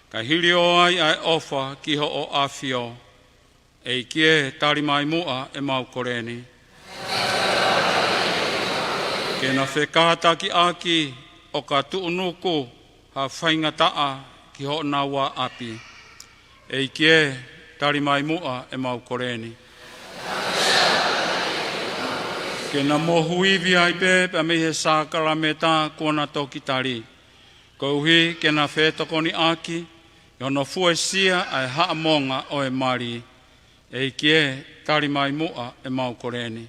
kae hiliō ai ʻa e ʻofa ki Hoʻo ʻAfio. ʻEiki ē, tali mai muʻa ʻemau kole ni. Ke na fekātakiʻaki ʻo ka tuʻunuku ha faingataʻa ki honau ʻapi. ʻEiki ē, tali mai muʻa ʻemau kole ni. Ke na mohu ivi ai pē pea mei he sākalamēniti kuo na toki tali, koeʻuhi ke na fetokoniʻaki ʻi hono fuesia ʻa e haʻamonga ʻo e mali. ʻEiki ē, tali mai muʻa ʻemau kole ni.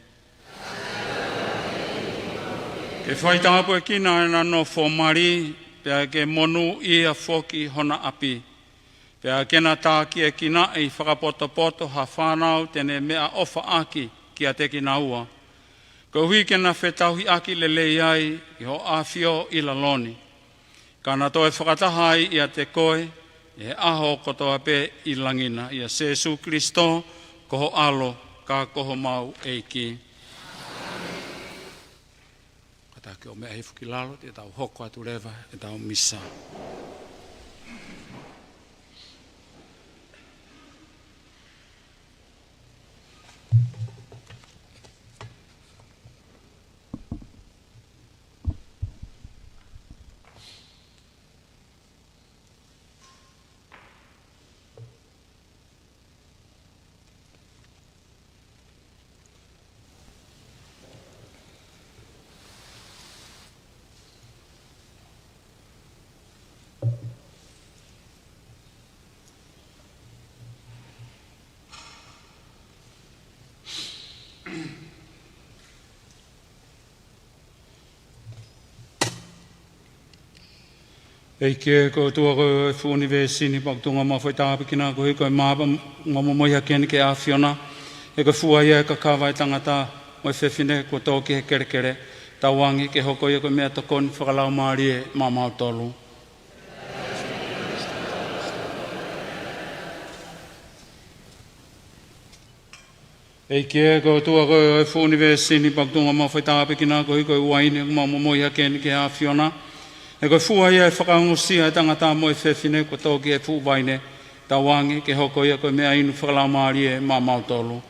Ke faitāpuekina ʻena nofo mali, pea ke monūʻia foki hona ʻapi. Pea ke na tākiekinaʻi fakapotopoto ha fānau te ne meʻaʻofaʻaki kiate kinaua, koeʻuhi ke na fetauhiʻaki lelei ai ki hoʻo ʻAfio ʻi lalo ni. Ka na toe fakataha ai ʻiate koe ʻi he ʻaho kotoa pē ʻi langi na. ʻIa Sēsū Kilisitō, ko ho ʻAlo, ka ko homau ʻEiki. Kātaki ʻo meʻa hifo ki lalo, te tau hoko atu leva ʻetau misa. ʻEiki ko e ʻOtua ko e fuʻu ʻunivēsi ni, pea ʻoku tuʻunga mo faitāpuekina koeʻuhi ko e māʻoniʻoni ʻoku mau momoi hake eni ki he ʻAfiona. He ko e fua ia ʻo e kakava ʻo e tangata mo e fefine kuo tō ki he kelekele. Tauange ke hoko ia ko e meʻatokoni fakalaumālie maʻamautolu. ʻEiki ko e ʻOtua ko e fuʻu ʻunivēsi ni, pea ʻoku tuʻunga mo faitāpuekina koeʻuhi ko e uaine ʻoku mau momoi hake eni ki he ʻAfiona. He ko e fua ia ʻo e fakaongosia ʻo e tangata mo e fefine kuo tō ki he fuʻu vaine. Tauange ke hoko ia ko e meʻainu fakalaumālie maʻamautolu.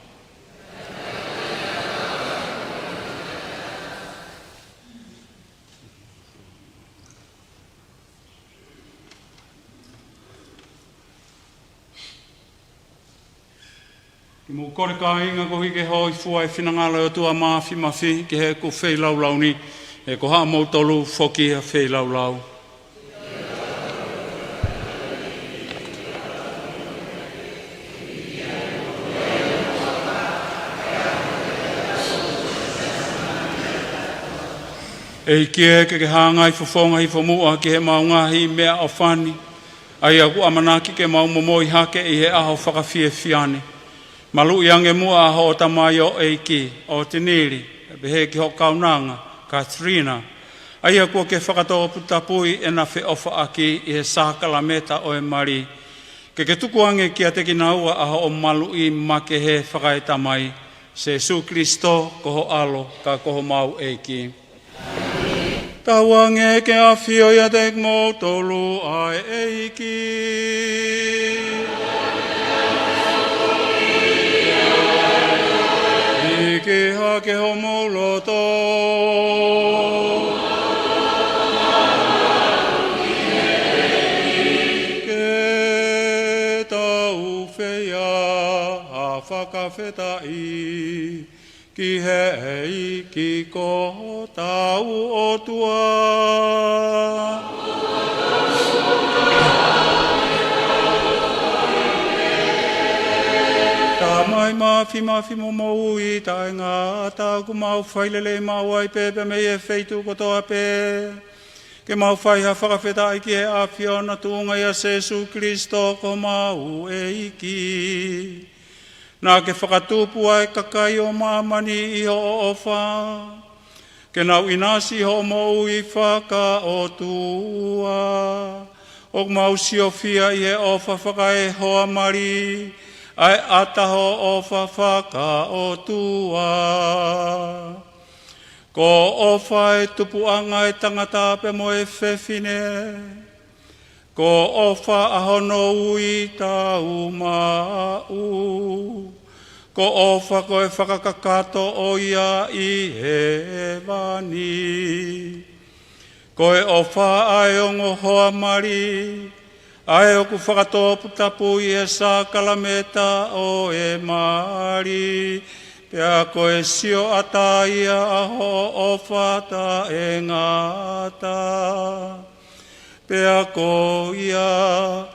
Ke mou kole kāinga koeʻuhi ke hōifua ʻa e finangalo ʻo e ʻOtua Māfimafi ki heʻeku feilaulau ni, he ko haʻamoutolu foki ʻa e feilaulau. ʻEiki, ke ke hangai fofonga hifo muʻa ki heʻemau ngaahi meʻaʻofa ni, ʻa ia ʻoku ʻamanaki ke mau momoi hake ʻi he ʻaho fakafiefia ni. Maluʻi ange muʻa ʻa hoʻo tamaioʻeiki ʻo Tinili, pehē ki hoʻo kaunanga, Katrina, ʻa ia kuo ke fakatoputapui ʻena feʻofaʻaki ʻi he sākalameta ʻo e mali. Ke ke tuku ange kiate kinaua ʻa hoʻo maluʻi makehe fakaetamai, Sēsū Kilisitō ko ho ʻAlo, ka ko homau ʻEiki. Tauange ke ʻafio ʻiate kimoutolu ʻa e ʻEiki. ʻIki hake homou loto. Ke tau feia ha fakafetaʻi ki he ʻEiki ko hotau ʻOtua. Tamai Māfimafi mo Moʻui Taʻengata, ʻoku mau fai lelei maʻu ai pē pea mei he feituʻu kotoa pē ke mau fai ha fakafetaʻi ki he ʻAfiona tuʻunga ʻia Sēsū Kilisitō ko homau ʻEiki. Naʻa ke fakatupu ʻa e kakai ʻo māmani ʻi hoʻo ʻofa, ke nau ʻinasi ʻi hoʻo moʻui fakaʻotua. ʻOku mau siofia ʻi he ʻofa fakaehoa mali ʻa e ʻata hoʻo ʻofa fakaʻotua. Ko hoʻo ʻofa ʻa e tupuʻanga ʻo e tangata pea mo e fefine. Ko hoʻo ʻofa ʻa hono uitou maʻu. Ko hoʻo ʻofa ko e fakakakato ʻo ia ʻi hēvani. Ko e ʻofa ʻa e ongo hoa mali, ʻa ia ʻoku fakatoputapui ʻi he sākalameta ʻo e mali, pea ko e sioʻata ia ʻa hoʻo ʻofa taʻengata. Pea ko ia,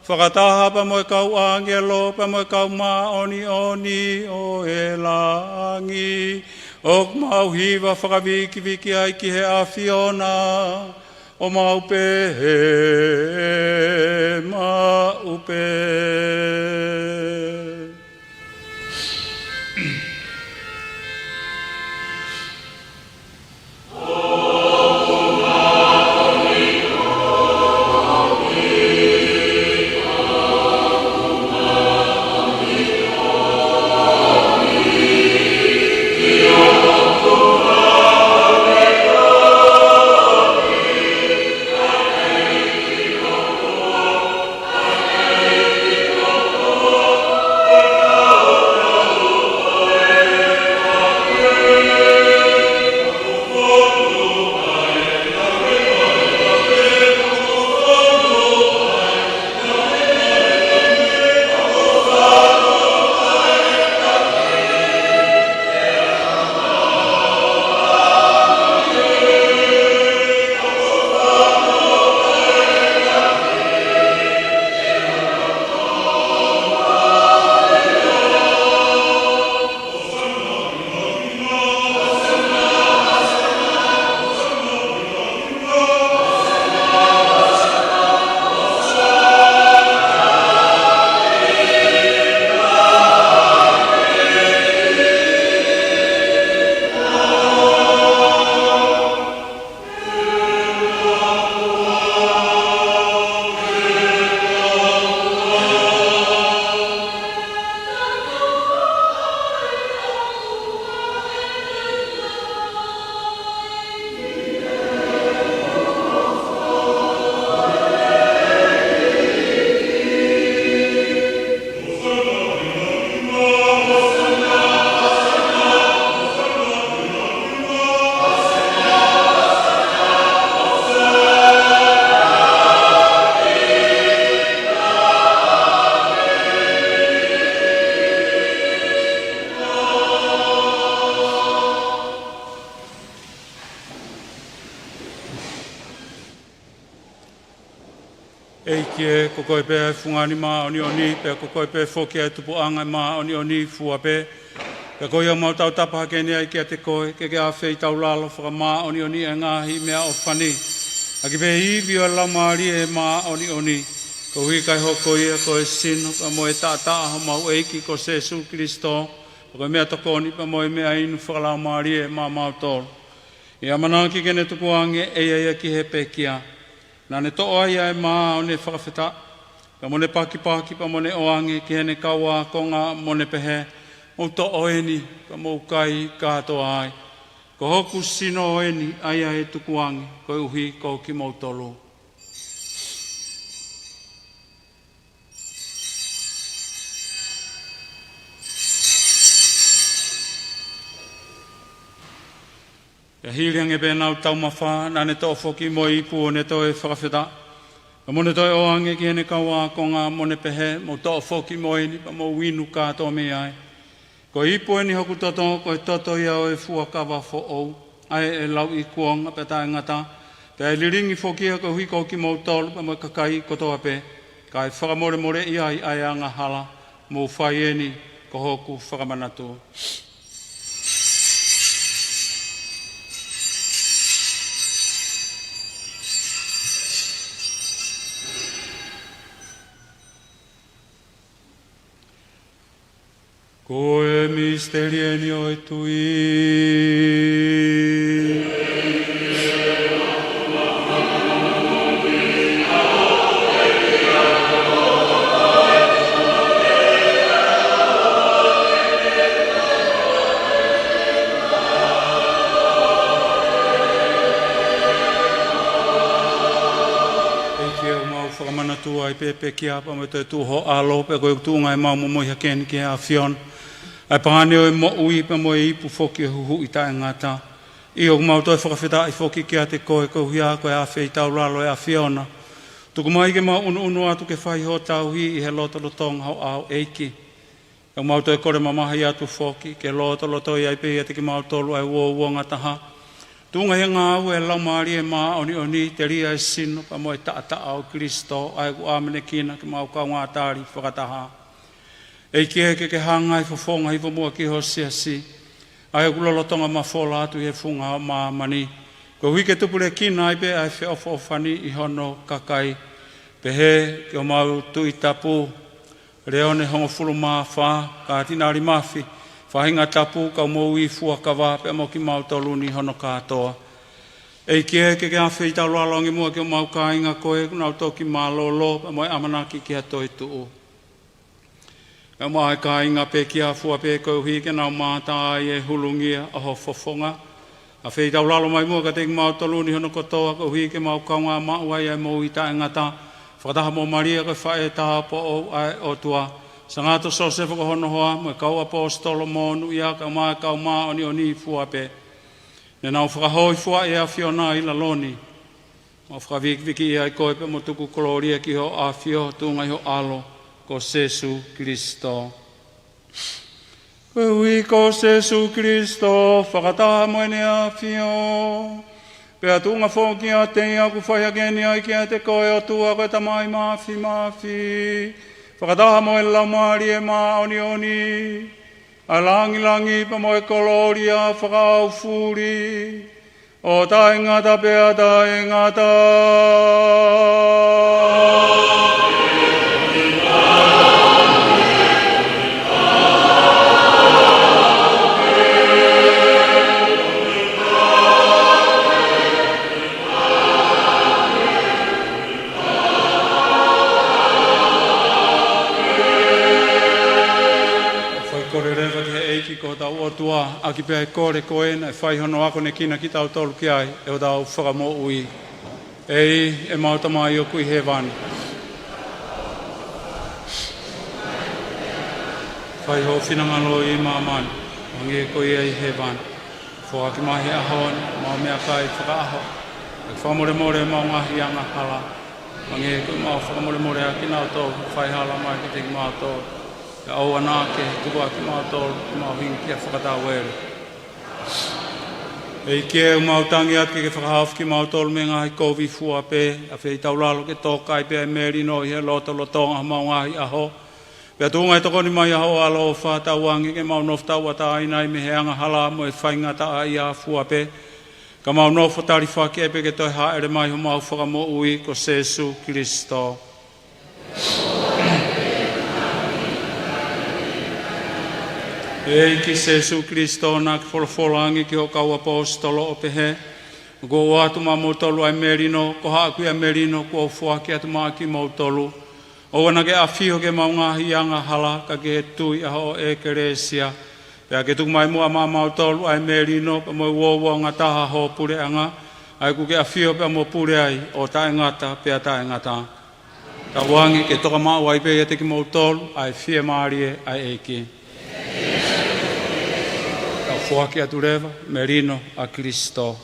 fakataha pea mo e kau ʻāngelo, pea mo e kau māʻoniʻoni ʻo e langi, ʻoku mau hiva fakavikiviki ai ki he ʻAfiona, ʻo mau pehē maʻu pē. ʻEiki ē, ko koe pē ʻa e fungani māʻoniʻoni, pea ko koe pē foki ʻa e tupuʻanga māʻoniʻoni fua pē. Pea ko ia ʻoku mau tautapa hake ni ai kiate koe, ke ke ʻafeitaulalo fakamāʻoniʻoniʻi ʻa e ngaahi meʻaʻofa ni ʻaki pē ʻa e ivi ʻo e Laumālie Māʻoniʻoni, koeʻuhi kae hoko ia ko e sino pea mo e taʻataʻa ʻo homau ʻEiki ko Sīsū Kalaisi, pea ko e meʻatokoni pea mo e meʻainu fakalaumālie maʻamautolu. ʻI he ʻamanaki ke ne tukuange ʻe ia ia ki he pekia, naʻa ne toʻo ai ʻa e mā ʻo ne fakafetaʻi, pea mo ne pakipaki, pea mo ne ʻoange ki heʻene kau ākonga, mo ne pehē, Mou toʻo eni, pea mou kai kātoa ai. Ko hoku sino eni, ʻa ia ʻe tukuange koeʻuhi ko kimoutolu. Pea hili ange pē ʻenau taumafa, naʻa ne toʻo foki mo e ipu ʻo ne toe fakafetaʻi, pea mo ne toe ʻoange ki heʻene kau ākonga, mo ne pehē, Mou toʻo foki mo eni, pea mou inu kātoa mei ai. Ko e ipu eni ʻo hoku toto, ko e toto ia ʻo e fuakava foʻou, ʻa ia ʻe lauikuonga pea taʻengata, pea ʻe lilingi foki ia koeʻuhi ko kimoutolu pea mo e kakai kotoa pē, kae fakamolemoleʻi ai ʻa e angahala. Mou fai eni ko hoku fakamanatu. Ko e misiteli eni ʻo e tui. ʻEiki ē, ʻoku mau fakamanatua ʻi he pekia pea mo e toetuʻu ho ʻAlo, pea ko e tuʻunga ʻemau momoi hake ni ki he ʻAfiona, ʻa e pane ʻo e moʻui pea mo e ipu foki ʻo e huhuʻi taʻengata. ʻIo, ʻoku mau toe fakafetaʻi foki kiate koe koeʻuhi ko e ʻafeitaulalo ʻa e ʻAfiona. Tuku mai ke mau ʻunuʻunu atu ke fai ho tauhi ʻi he lotolotonga ho ʻao, ʻEiki. ʻOku mau toe kole mamahi atu foki ke lotolotoi ai pē ʻiate kimautolu ʻa e uouangataha, Tuʻunga ʻi he ngāue ʻa e Laumālie Māʻoniʻoni, telia e sino pea mo e taʻataʻa ʻo Kalaisi, ʻa ia ʻoku ʻamanekina ke mau kaungā tali fakataha. ʻEiki ē, ke ke hanga ʻo fofonga hifo muʻa ki ho siasi, ʻa ia ʻoku lolotonga mafola atu ʻi he funga ʻo māmani, koeʻuhi ke tupulekina ai pē ʻa e feʻofoʻofani ʻi hono kakai, pehē ki homau Tuʻi Tapu Leone hongofulu mā fā, Kātinali Mafi, faʻahinga tapu, kau moʻui fuakava, pea mo kimautolu ni hono kātoa. ʻEiki ē, ke ke ʻafeitaulalo ange muʻa ki homau kāinga ko ē ʻoku nau toki mālōlō pea mo e ʻamanaki ki ha toetuʻu. Pea mo e kāinga pekia fua pē, koeʻuhi ke nau mātā ʻi he hulungia ʻo ho fofonga. ʻAfeitaulalo mai muʻa kiate kimautolu ni hono kotoa, koeʻuhi ke mau kaungā maʻu ai ʻa e moʻui taʻengata, fakataha mo Malia ko e faʻē tāupoʻou ʻa e ʻOtua, Sangato Siosefa ko hono hoa, mo e kau ʻaposetolo monūʻia, kae ʻumaʻā e kau māʻoniʻoni fua pē. Ne nau fakahōifuaʻi ʻa e ʻAfiona ʻi lalo ni. Mau fakavikivikiʻi ai koe pea mo tuku kolōlia ki hoʻo ʻAfio, tuʻunga ʻi ho ʻAlo ko Sīsū Kalaisi. Koeʻuhi ko Sīsū Kalaisi, fakataha mo ʻEne ʻAfio, pea tuʻunga foki kiate ia, ʻoku fai hake ni ai kiate koe, ʻOtua ko e Tamai Māfimafi, fakataha mo e Laumālie Māʻoniʻoni, ʻa e langilangi pea mo e kolōlia fakaʻaufuli ʻo taʻengata pea taʻengata. Fai kole leva ki he ʻEiki ko hotau ʻOtua, ʻaki pē ʻa e kole ko ē naʻe fai hono akonekina kitautolu ki ai ʻe hotau Fakamoʻui. ʻEiki, ʻemau Tamai ʻoku ʻi hēvani, fai ho finangalo ʻi māmani, hangē ko ia ʻi hēvani. Foaki mai he ʻaho ni ʻemau meʻakai fakaʻaho. ʻE fakamolemole ʻemau ngaahi angahala, hangē ko ʻemau fakamolemole ʻa kinautolu ʻoku fai hala mai kiate kimautolu. Pea ʻoua naʻa ke tuku ʻa kimautolu ki he mahuʻinga, ka ke fakatauele. ʻEiki ē, ʻoku mau tangi atu ke ke fakahaofi kimautolu mei he ngaahi kovi fua pē, ʻafeitaulalo ke toka ai pē ʻa e melino ʻi he lotolotonga ʻo homau ngaahi ʻaho. Pea tuʻunga ʻi he tokoni mai ʻa ho ʻAlo ʻo fakatauange ke mau nofo tauʻatāina ai mei he angahala mo e faingataʻaʻia fua pē, ka mau nofo talifaki ai pē ki he toe hāʻele mai homau Fakamoʻui ko Sīsū Kalaisi. ʻEiki Sīsū Kalaisi, naʻa ke folofola ange ki hoʻo kau ʻaposetolo ʻo pehē, ʻOku ou ʻoatu maʻamoutolu ʻa e melino, ko haʻaku ia melino ʻoku ou foaki atu maʻa kimoutolu. ʻOua naʻa ke ʻafio ki heʻemau ngaahi angahala, ka ki he tui ʻa hoʻo ʻEkelesia. Pea ke tuku mai muʻa maʻamautolu ʻa e melino pea mo e uouangataha ho puleʻanga, ʻa ia ʻoku ke ʻafio pea mo pule ai ʻo taʻengata pea taʻengata. Tauange ke toka maʻu ai pē ʻiate kimoutolu ʻa e fiemālie ʻa e ʻEiki. Tau foaki atu leva melino ʻa Kalaisi.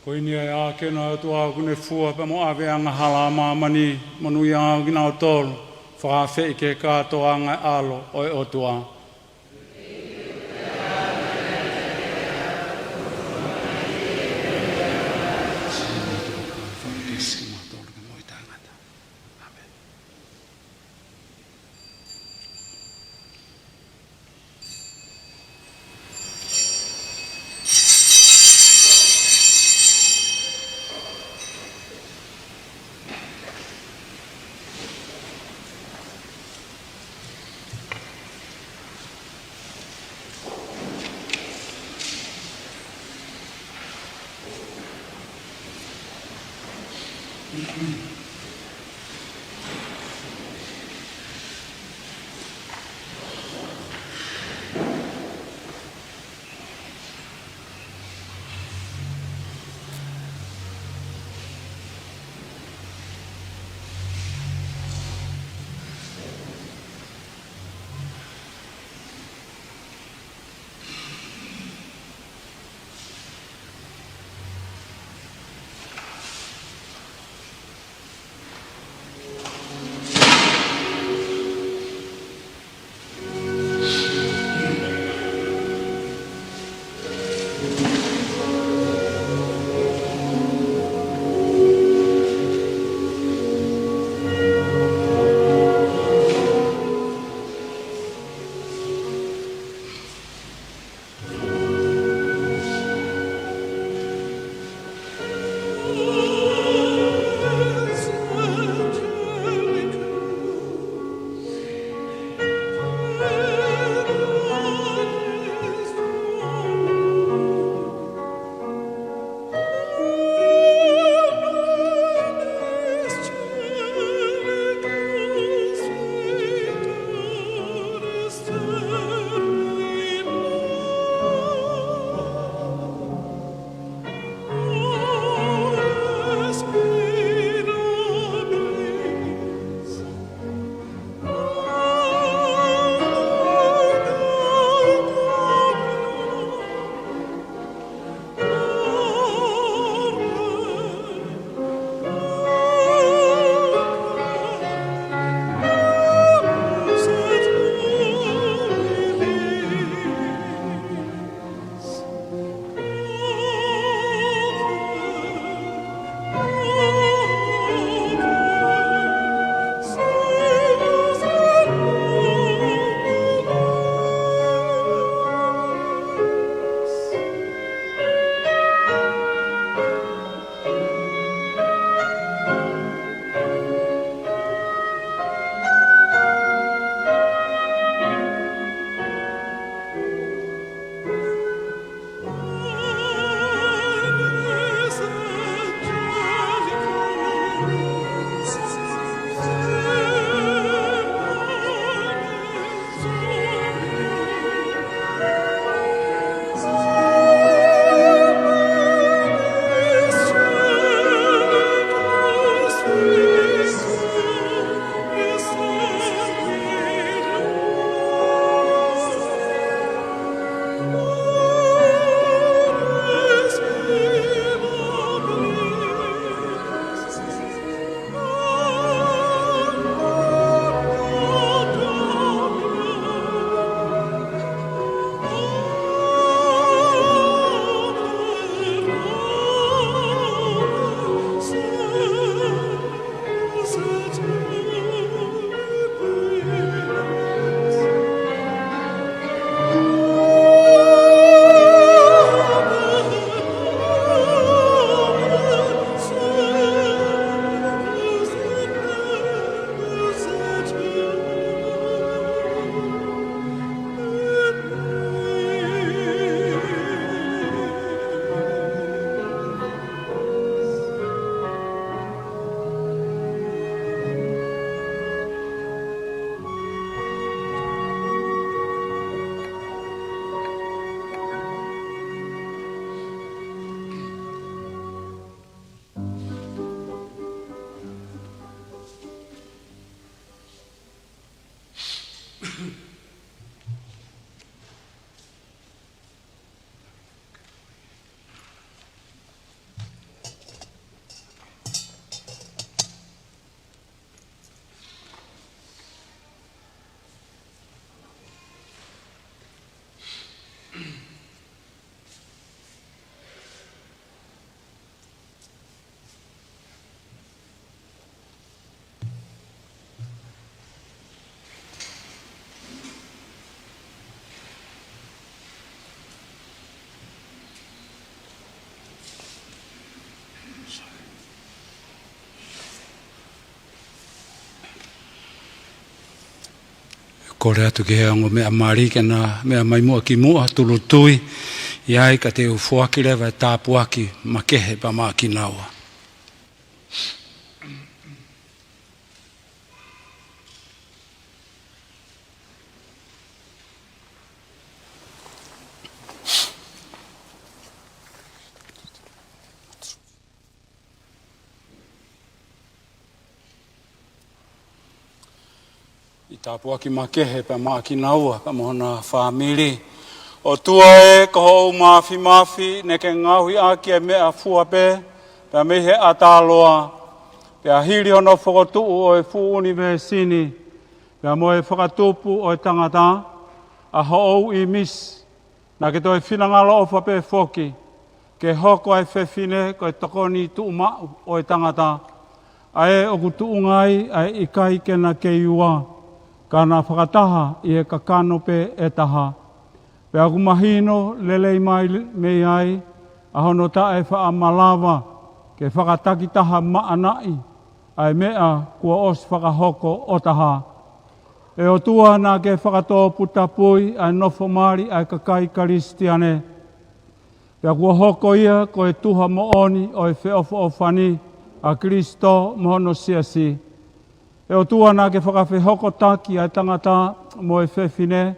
Ko eni ʻa e ʻākena ʻo e ʻOtua ʻoku ne fua pea mo ʻave ʻa e angahala ʻa māmani, monūʻia ʻa kinautolu ʻoku fakaafeʻi ki he kātoanga ʻo e ʻAlo ʻo e ʻOtua. Kole atu ki he ongo meʻa mali ke na meʻa mai muʻa ki muʻa, tūʻulutui, ʻi ai ka te u foaki leva e tāpuaki makehe pea maʻa kinaua. ʻI tāpuaki makehe pea maʻa kinaua pea mo hona fāmili. ʻOtua ē, ko hoʻo ʻū māfimafi, naʻa ke ngaohi ʻaki e meʻa fua pē pea mei he ʻatā loa, pea hili hono fokotuʻu ʻo e fuʻu ʻunivēsi ni pea mo e fakatupu ʻo e tangata, ʻa hoʻo ʻīmisi, naʻa ke toe finangaloʻofa pē foki ke hoko ʻa e fefine ko e tokoni tuʻumaʻu ʻo e tangata, ʻa ē ʻoku tuʻunga ai ʻa e ʻikai ke na kei ua, ka na fakataha ʻi he kakano pē ʻe taha. Pea ʻoku mahino lelei mai mei ai ʻa hono taʻefaʻamalava ke fakatakitaha maʻanaʻi ʻa e meʻa kuo ʻosi fakahoko ʻo taha. ʻE ʻOtua, naʻa ke fakatōputapui ʻa e nofo mali ʻa e kakai Kalisitiane, pea kuo hoko ia ko e tuha moʻoni ʻo e feʻofoʻofani ʻa Kalaisi mo hono siasi. ʻE ʻOtua, naʻa ke fakafehokotaki ʻa e tangata mo e fefine,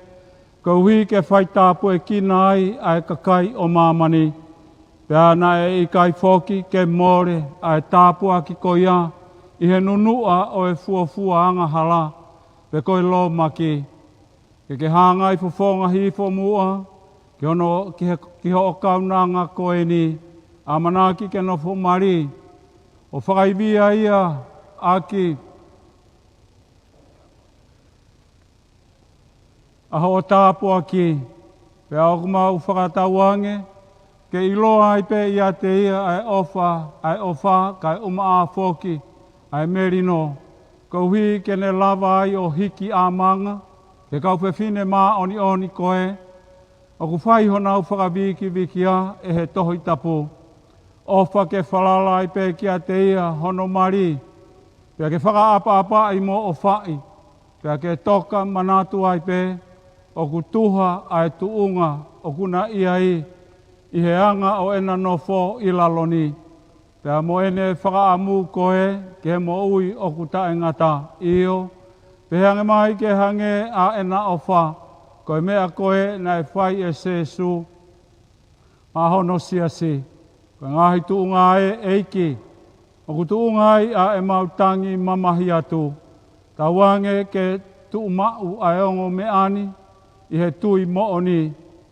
koeʻuhi ke faitāpuekina ai ʻa e kakai ʻo māmani. Pea naʻe ʻikai foki ke mole ʻa e tāpuaki ko ia ʻi he nunuʻa ʻo e fuofua angahala, pe ko e lōmaki. Ke ke hāngai fofonga hifo muʻa ki hono, ki he, ki hoʻo kaunanga ko eni, ʻamanaki ke nofo mali ʻo fakaivia ia ʻaki ʻa hoʻo tāpuaki. Pea ʻoku mau fakatauange ke ʻiloa ai pē ʻiate ia ʻa e ʻofa, ʻa e ʻofa, kae ʻumaʻā foki ʻa e melino, koeʻuhi ke ne lava ai ʻo hiki ʻamanga ki he kau fefine māʻoniʻoni ko ē ʻoku fai honau fakavikivikiʻi ʻe he Tohi Tapu. ʻOfa ke falala ai pē kiate ia hono mali, pea ke fakaʻapaʻapaʻi mo ʻofaʻi, pea ke toka manatu ai pē ʻoku tuha ʻa e tuʻunga ʻoku na ʻi ai ʻi he anga ʻo ʻena nofo ʻi lalo ni, pea mo ʻene fakaʻamu ko ē ki he moʻui ʻoku taʻengata. ʻIo, pehē ange mai ke hangē ʻa ʻena ʻofa ko e meʻa ko ē naʻe fai ʻe Sīsū maʻa hono siasi. Ko e ngaahi tuʻunga ē, ʻEiki, ʻoku tuʻunga ai ʻa ʻemau tangi mamahi atu. Tauange ke tuʻumaʻu ʻa e ongo meʻa ni ʻi he tui moʻoni,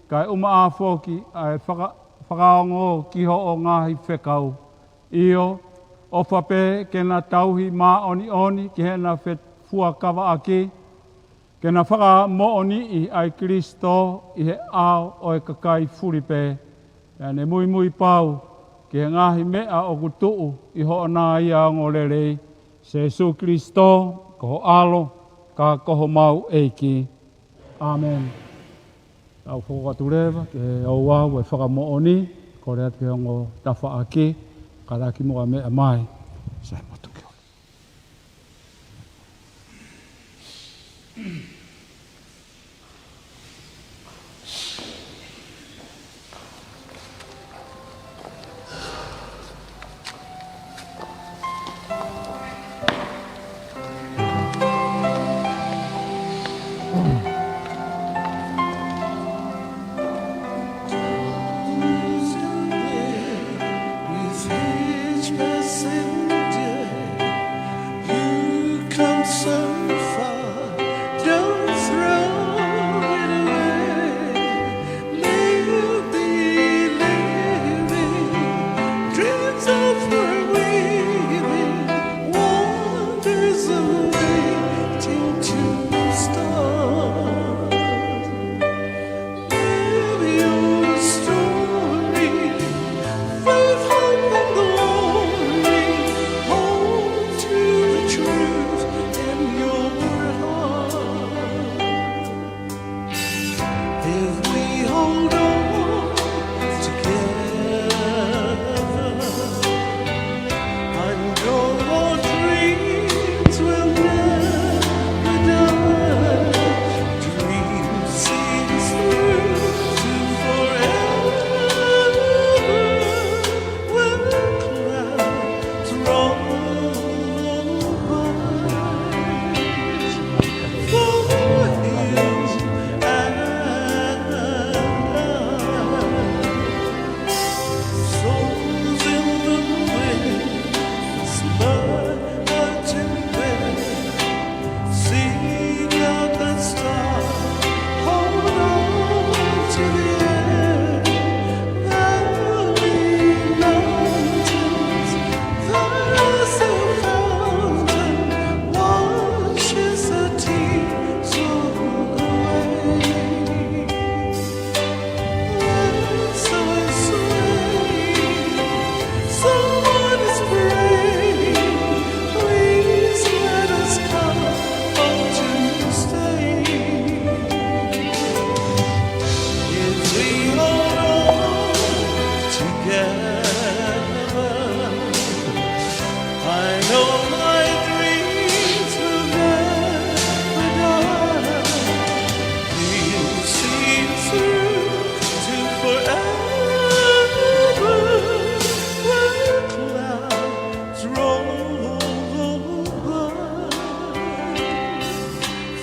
kae ʻumaʻā foki ʻa e faka-, fakaongo ki hoʻo ngaahi fekau. ʻIo, ʻofa pē ke na tauhi māʻoniʻoni ki heʻena fe-, fuakavaʻaki, ke na fakamoʻoniʻi ʻa e Kalaisi ʻi he ʻao ʻo e kakai fulipē. Pea ne muimui pau ki he ngaahi meʻa ʻoku tuʻu ʻi hoʻo nā ia ongoongolelei, Sīsū Kalaisi, ko ho ʻAlo, ka ko homau ʻEiki. ʻĀmeni. Tau fokotuʻu leva ki he ouau ʻo e fakamoʻoni, kole atu ki he ongo tafaʻaki, kātaki muʻa meʻa mai. Sai mo tuki. With each passing day, I know my dreams will never die. We'll see it through to forever. When clouds roll by,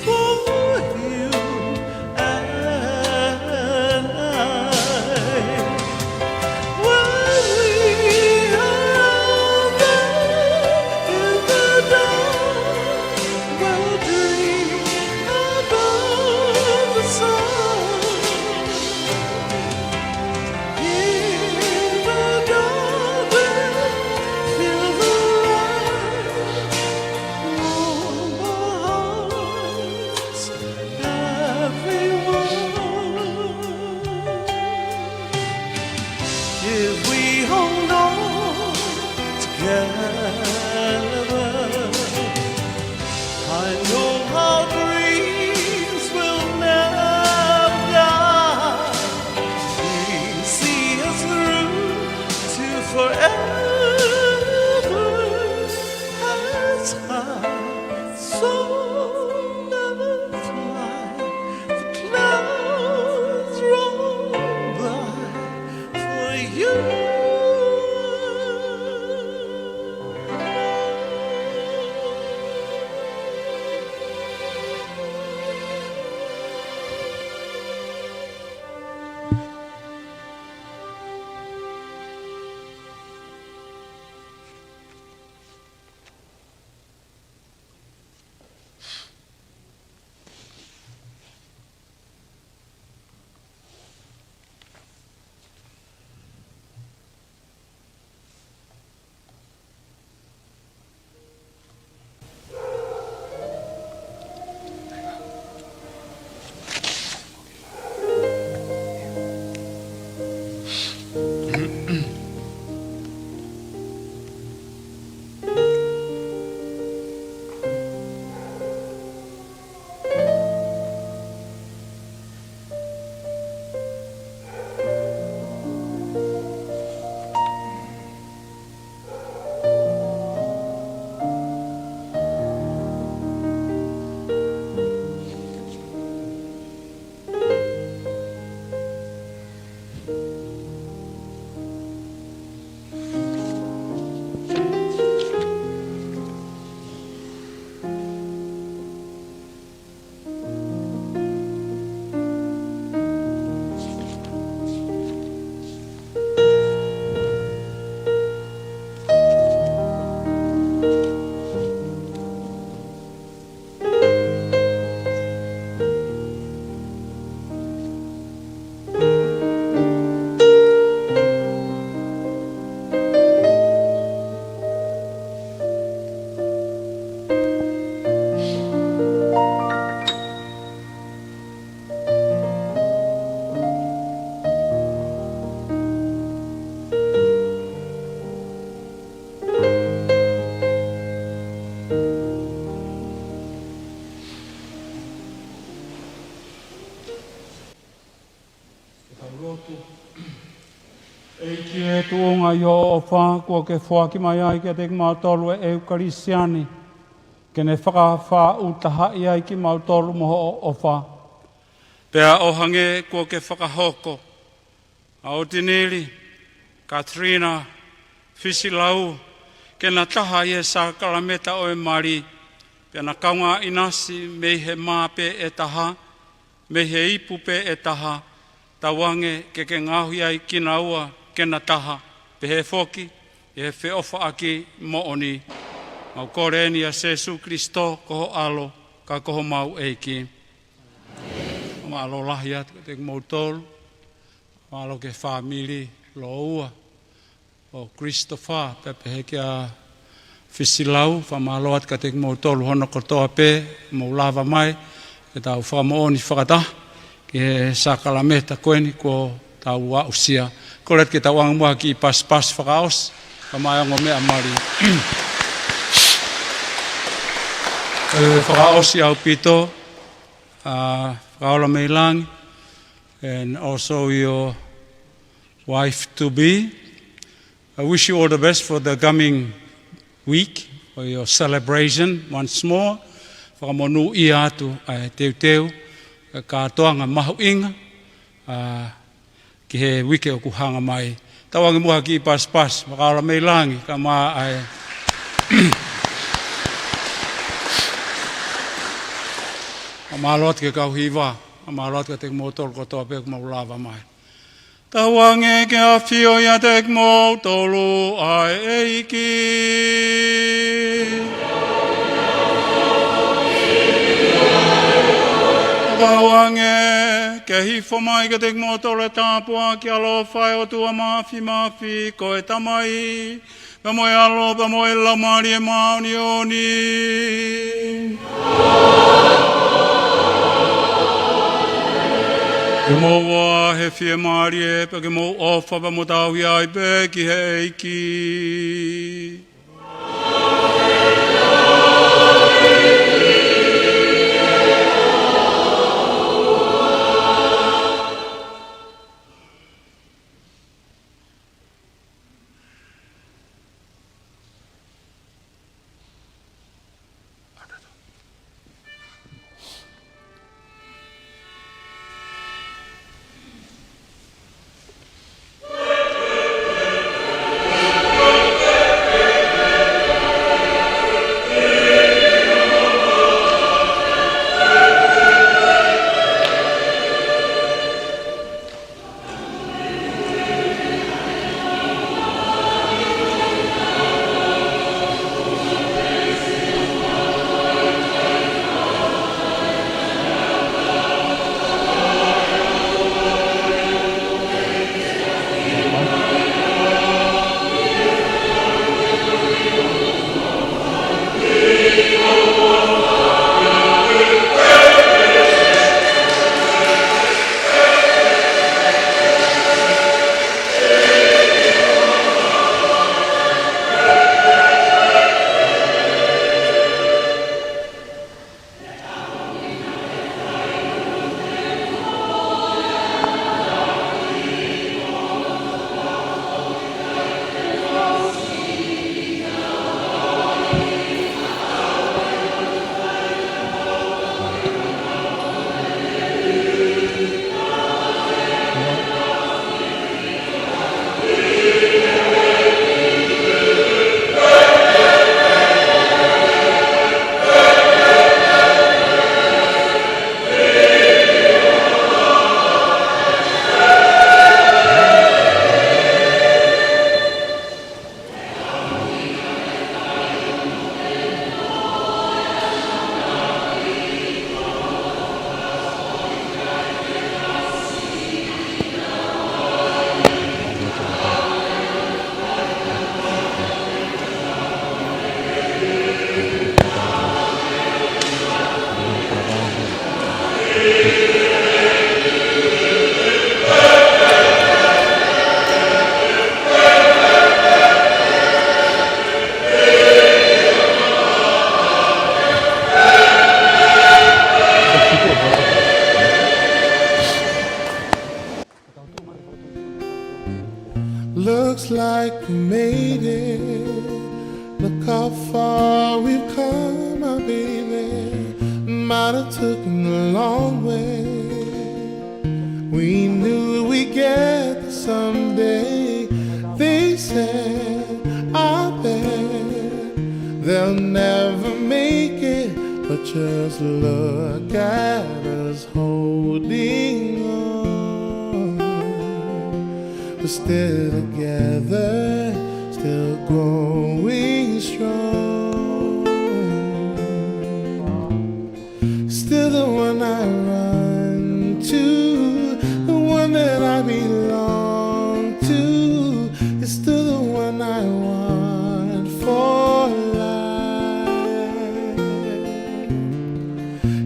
for you and I. When we are there in the dark, we'll dream above the sun. In the dark, we'll feel the light warm our hearts. Everyone, if we hold on together, I know our dreams will never die. Please see us through to forever. As high, so never fly. The clouds roll by for you. Ke tau lotu. ʻEiki ʻe tuʻunga ʻi hoʻo ʻofa, kuo ke foaki mai ai kiate kimautolu ʻa e ʻEukalisia ni, ke ne fakafaʻu tahaʻi ai kimautolu mo hoʻo ʻofa. Pea ʻo hangē kuo ke fakahoko ʻa ʻOtinili, Katilina, Fisilau, ke na taha ʻi he sākalameta ʻo e mali, pea na kaungā ʻinasi mei he mā pē ʻe taha, mei he ipu pē ʻe taha, tauange ke ke ngaohi ai kinaua ke na taha, pehē foki ʻi he feʻofaʻaki moʻoni. Mau kole eni ʻia Sēsū Kilisitō ko ho ʻAlo, ka ko homau ʻEiki. Mālō lahi atu kiate kimoutolu. Mālō ki he fāmili lōua ʻo Christopher, pea pehē kia Fisilau, fakamālō atu kiate kimoutolu hono kotoa pē, mou lava mai, ke tau fakamoʻoni fakataha ki he sākalameta ko eni kuo tau aʻusia. Kole atu ke tau ʻange muʻa ha kiʻi pasipasi fakaʻosi, ka mai ongo meʻa mali. ʻE fakaʻosi ʻaupito, ʻa Fakaola mei langi, and also your wife to be, I wish you all the best for the coming week, for your celebration once more. Fakamonūʻia atu ʻa e teuteu, ʻa e kātoanga mahuʻinga, ʻa, ki he uike ʻoku hanga mai. Tauange muʻa ha kiʻi pasipasi, makaola mei langi, ka mā ʻa e. Ka mālō atu ki he kau hiva, ka mālō atu kiate kimoutolu kotoa pē ʻoku mou lava mai. Tauange ke ʻafio ʻiate kimoutolu ʻa e ʻEiki. Tauange ke hifo mai kiate kimoutolu e tāpuaki ʻaloʻofa ʻa e ʻOtua Māfimafi, ko e Tamai, pea mo e ʻAlo, pea mo e Laumālie Māʻoniʻoni. Ke mou ō ā he fiemālie, pea ke mou ʻofa, pea mo tauhi ai pē ki he ʻEiki. Looks like we made it. Look how far we've come, my baby. Might have taken a long way. We knew we'd get there someday. They said, "I bet they'll never make it." But just look at us holding on. We're still together, still going strong. Still the one I run to, the one that I belong to. It's still the one I want for life.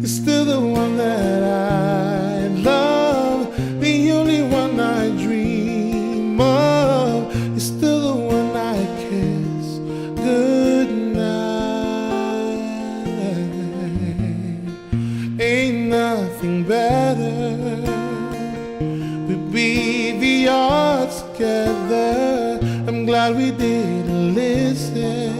It's still the one that I love, the only one I dream of. It's still the one I kiss goodnight. Ain't nothing better. We beat the odds together. I'm glad Why we didn't listen.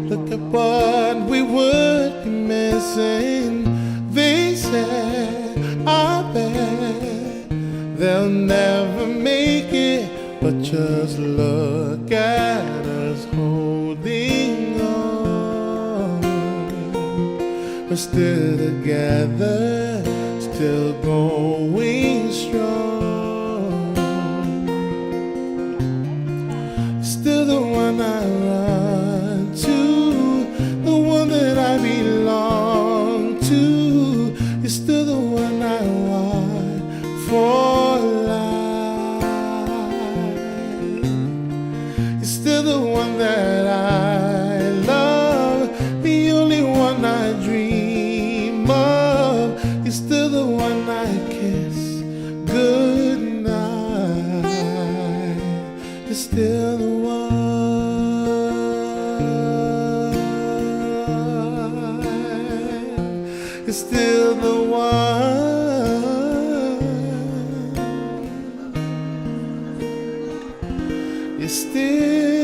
Look at what we would be missing. They said, "I bet they'll never make it." But just look at us holding on. We're still together, still going strong. Still the one I run to, the one that I belong to. You're still the one I want for life. You're still the one that I love, the only one I dream of. You're still the one I kiss goodnight. You're still the one. You're still the one. You're still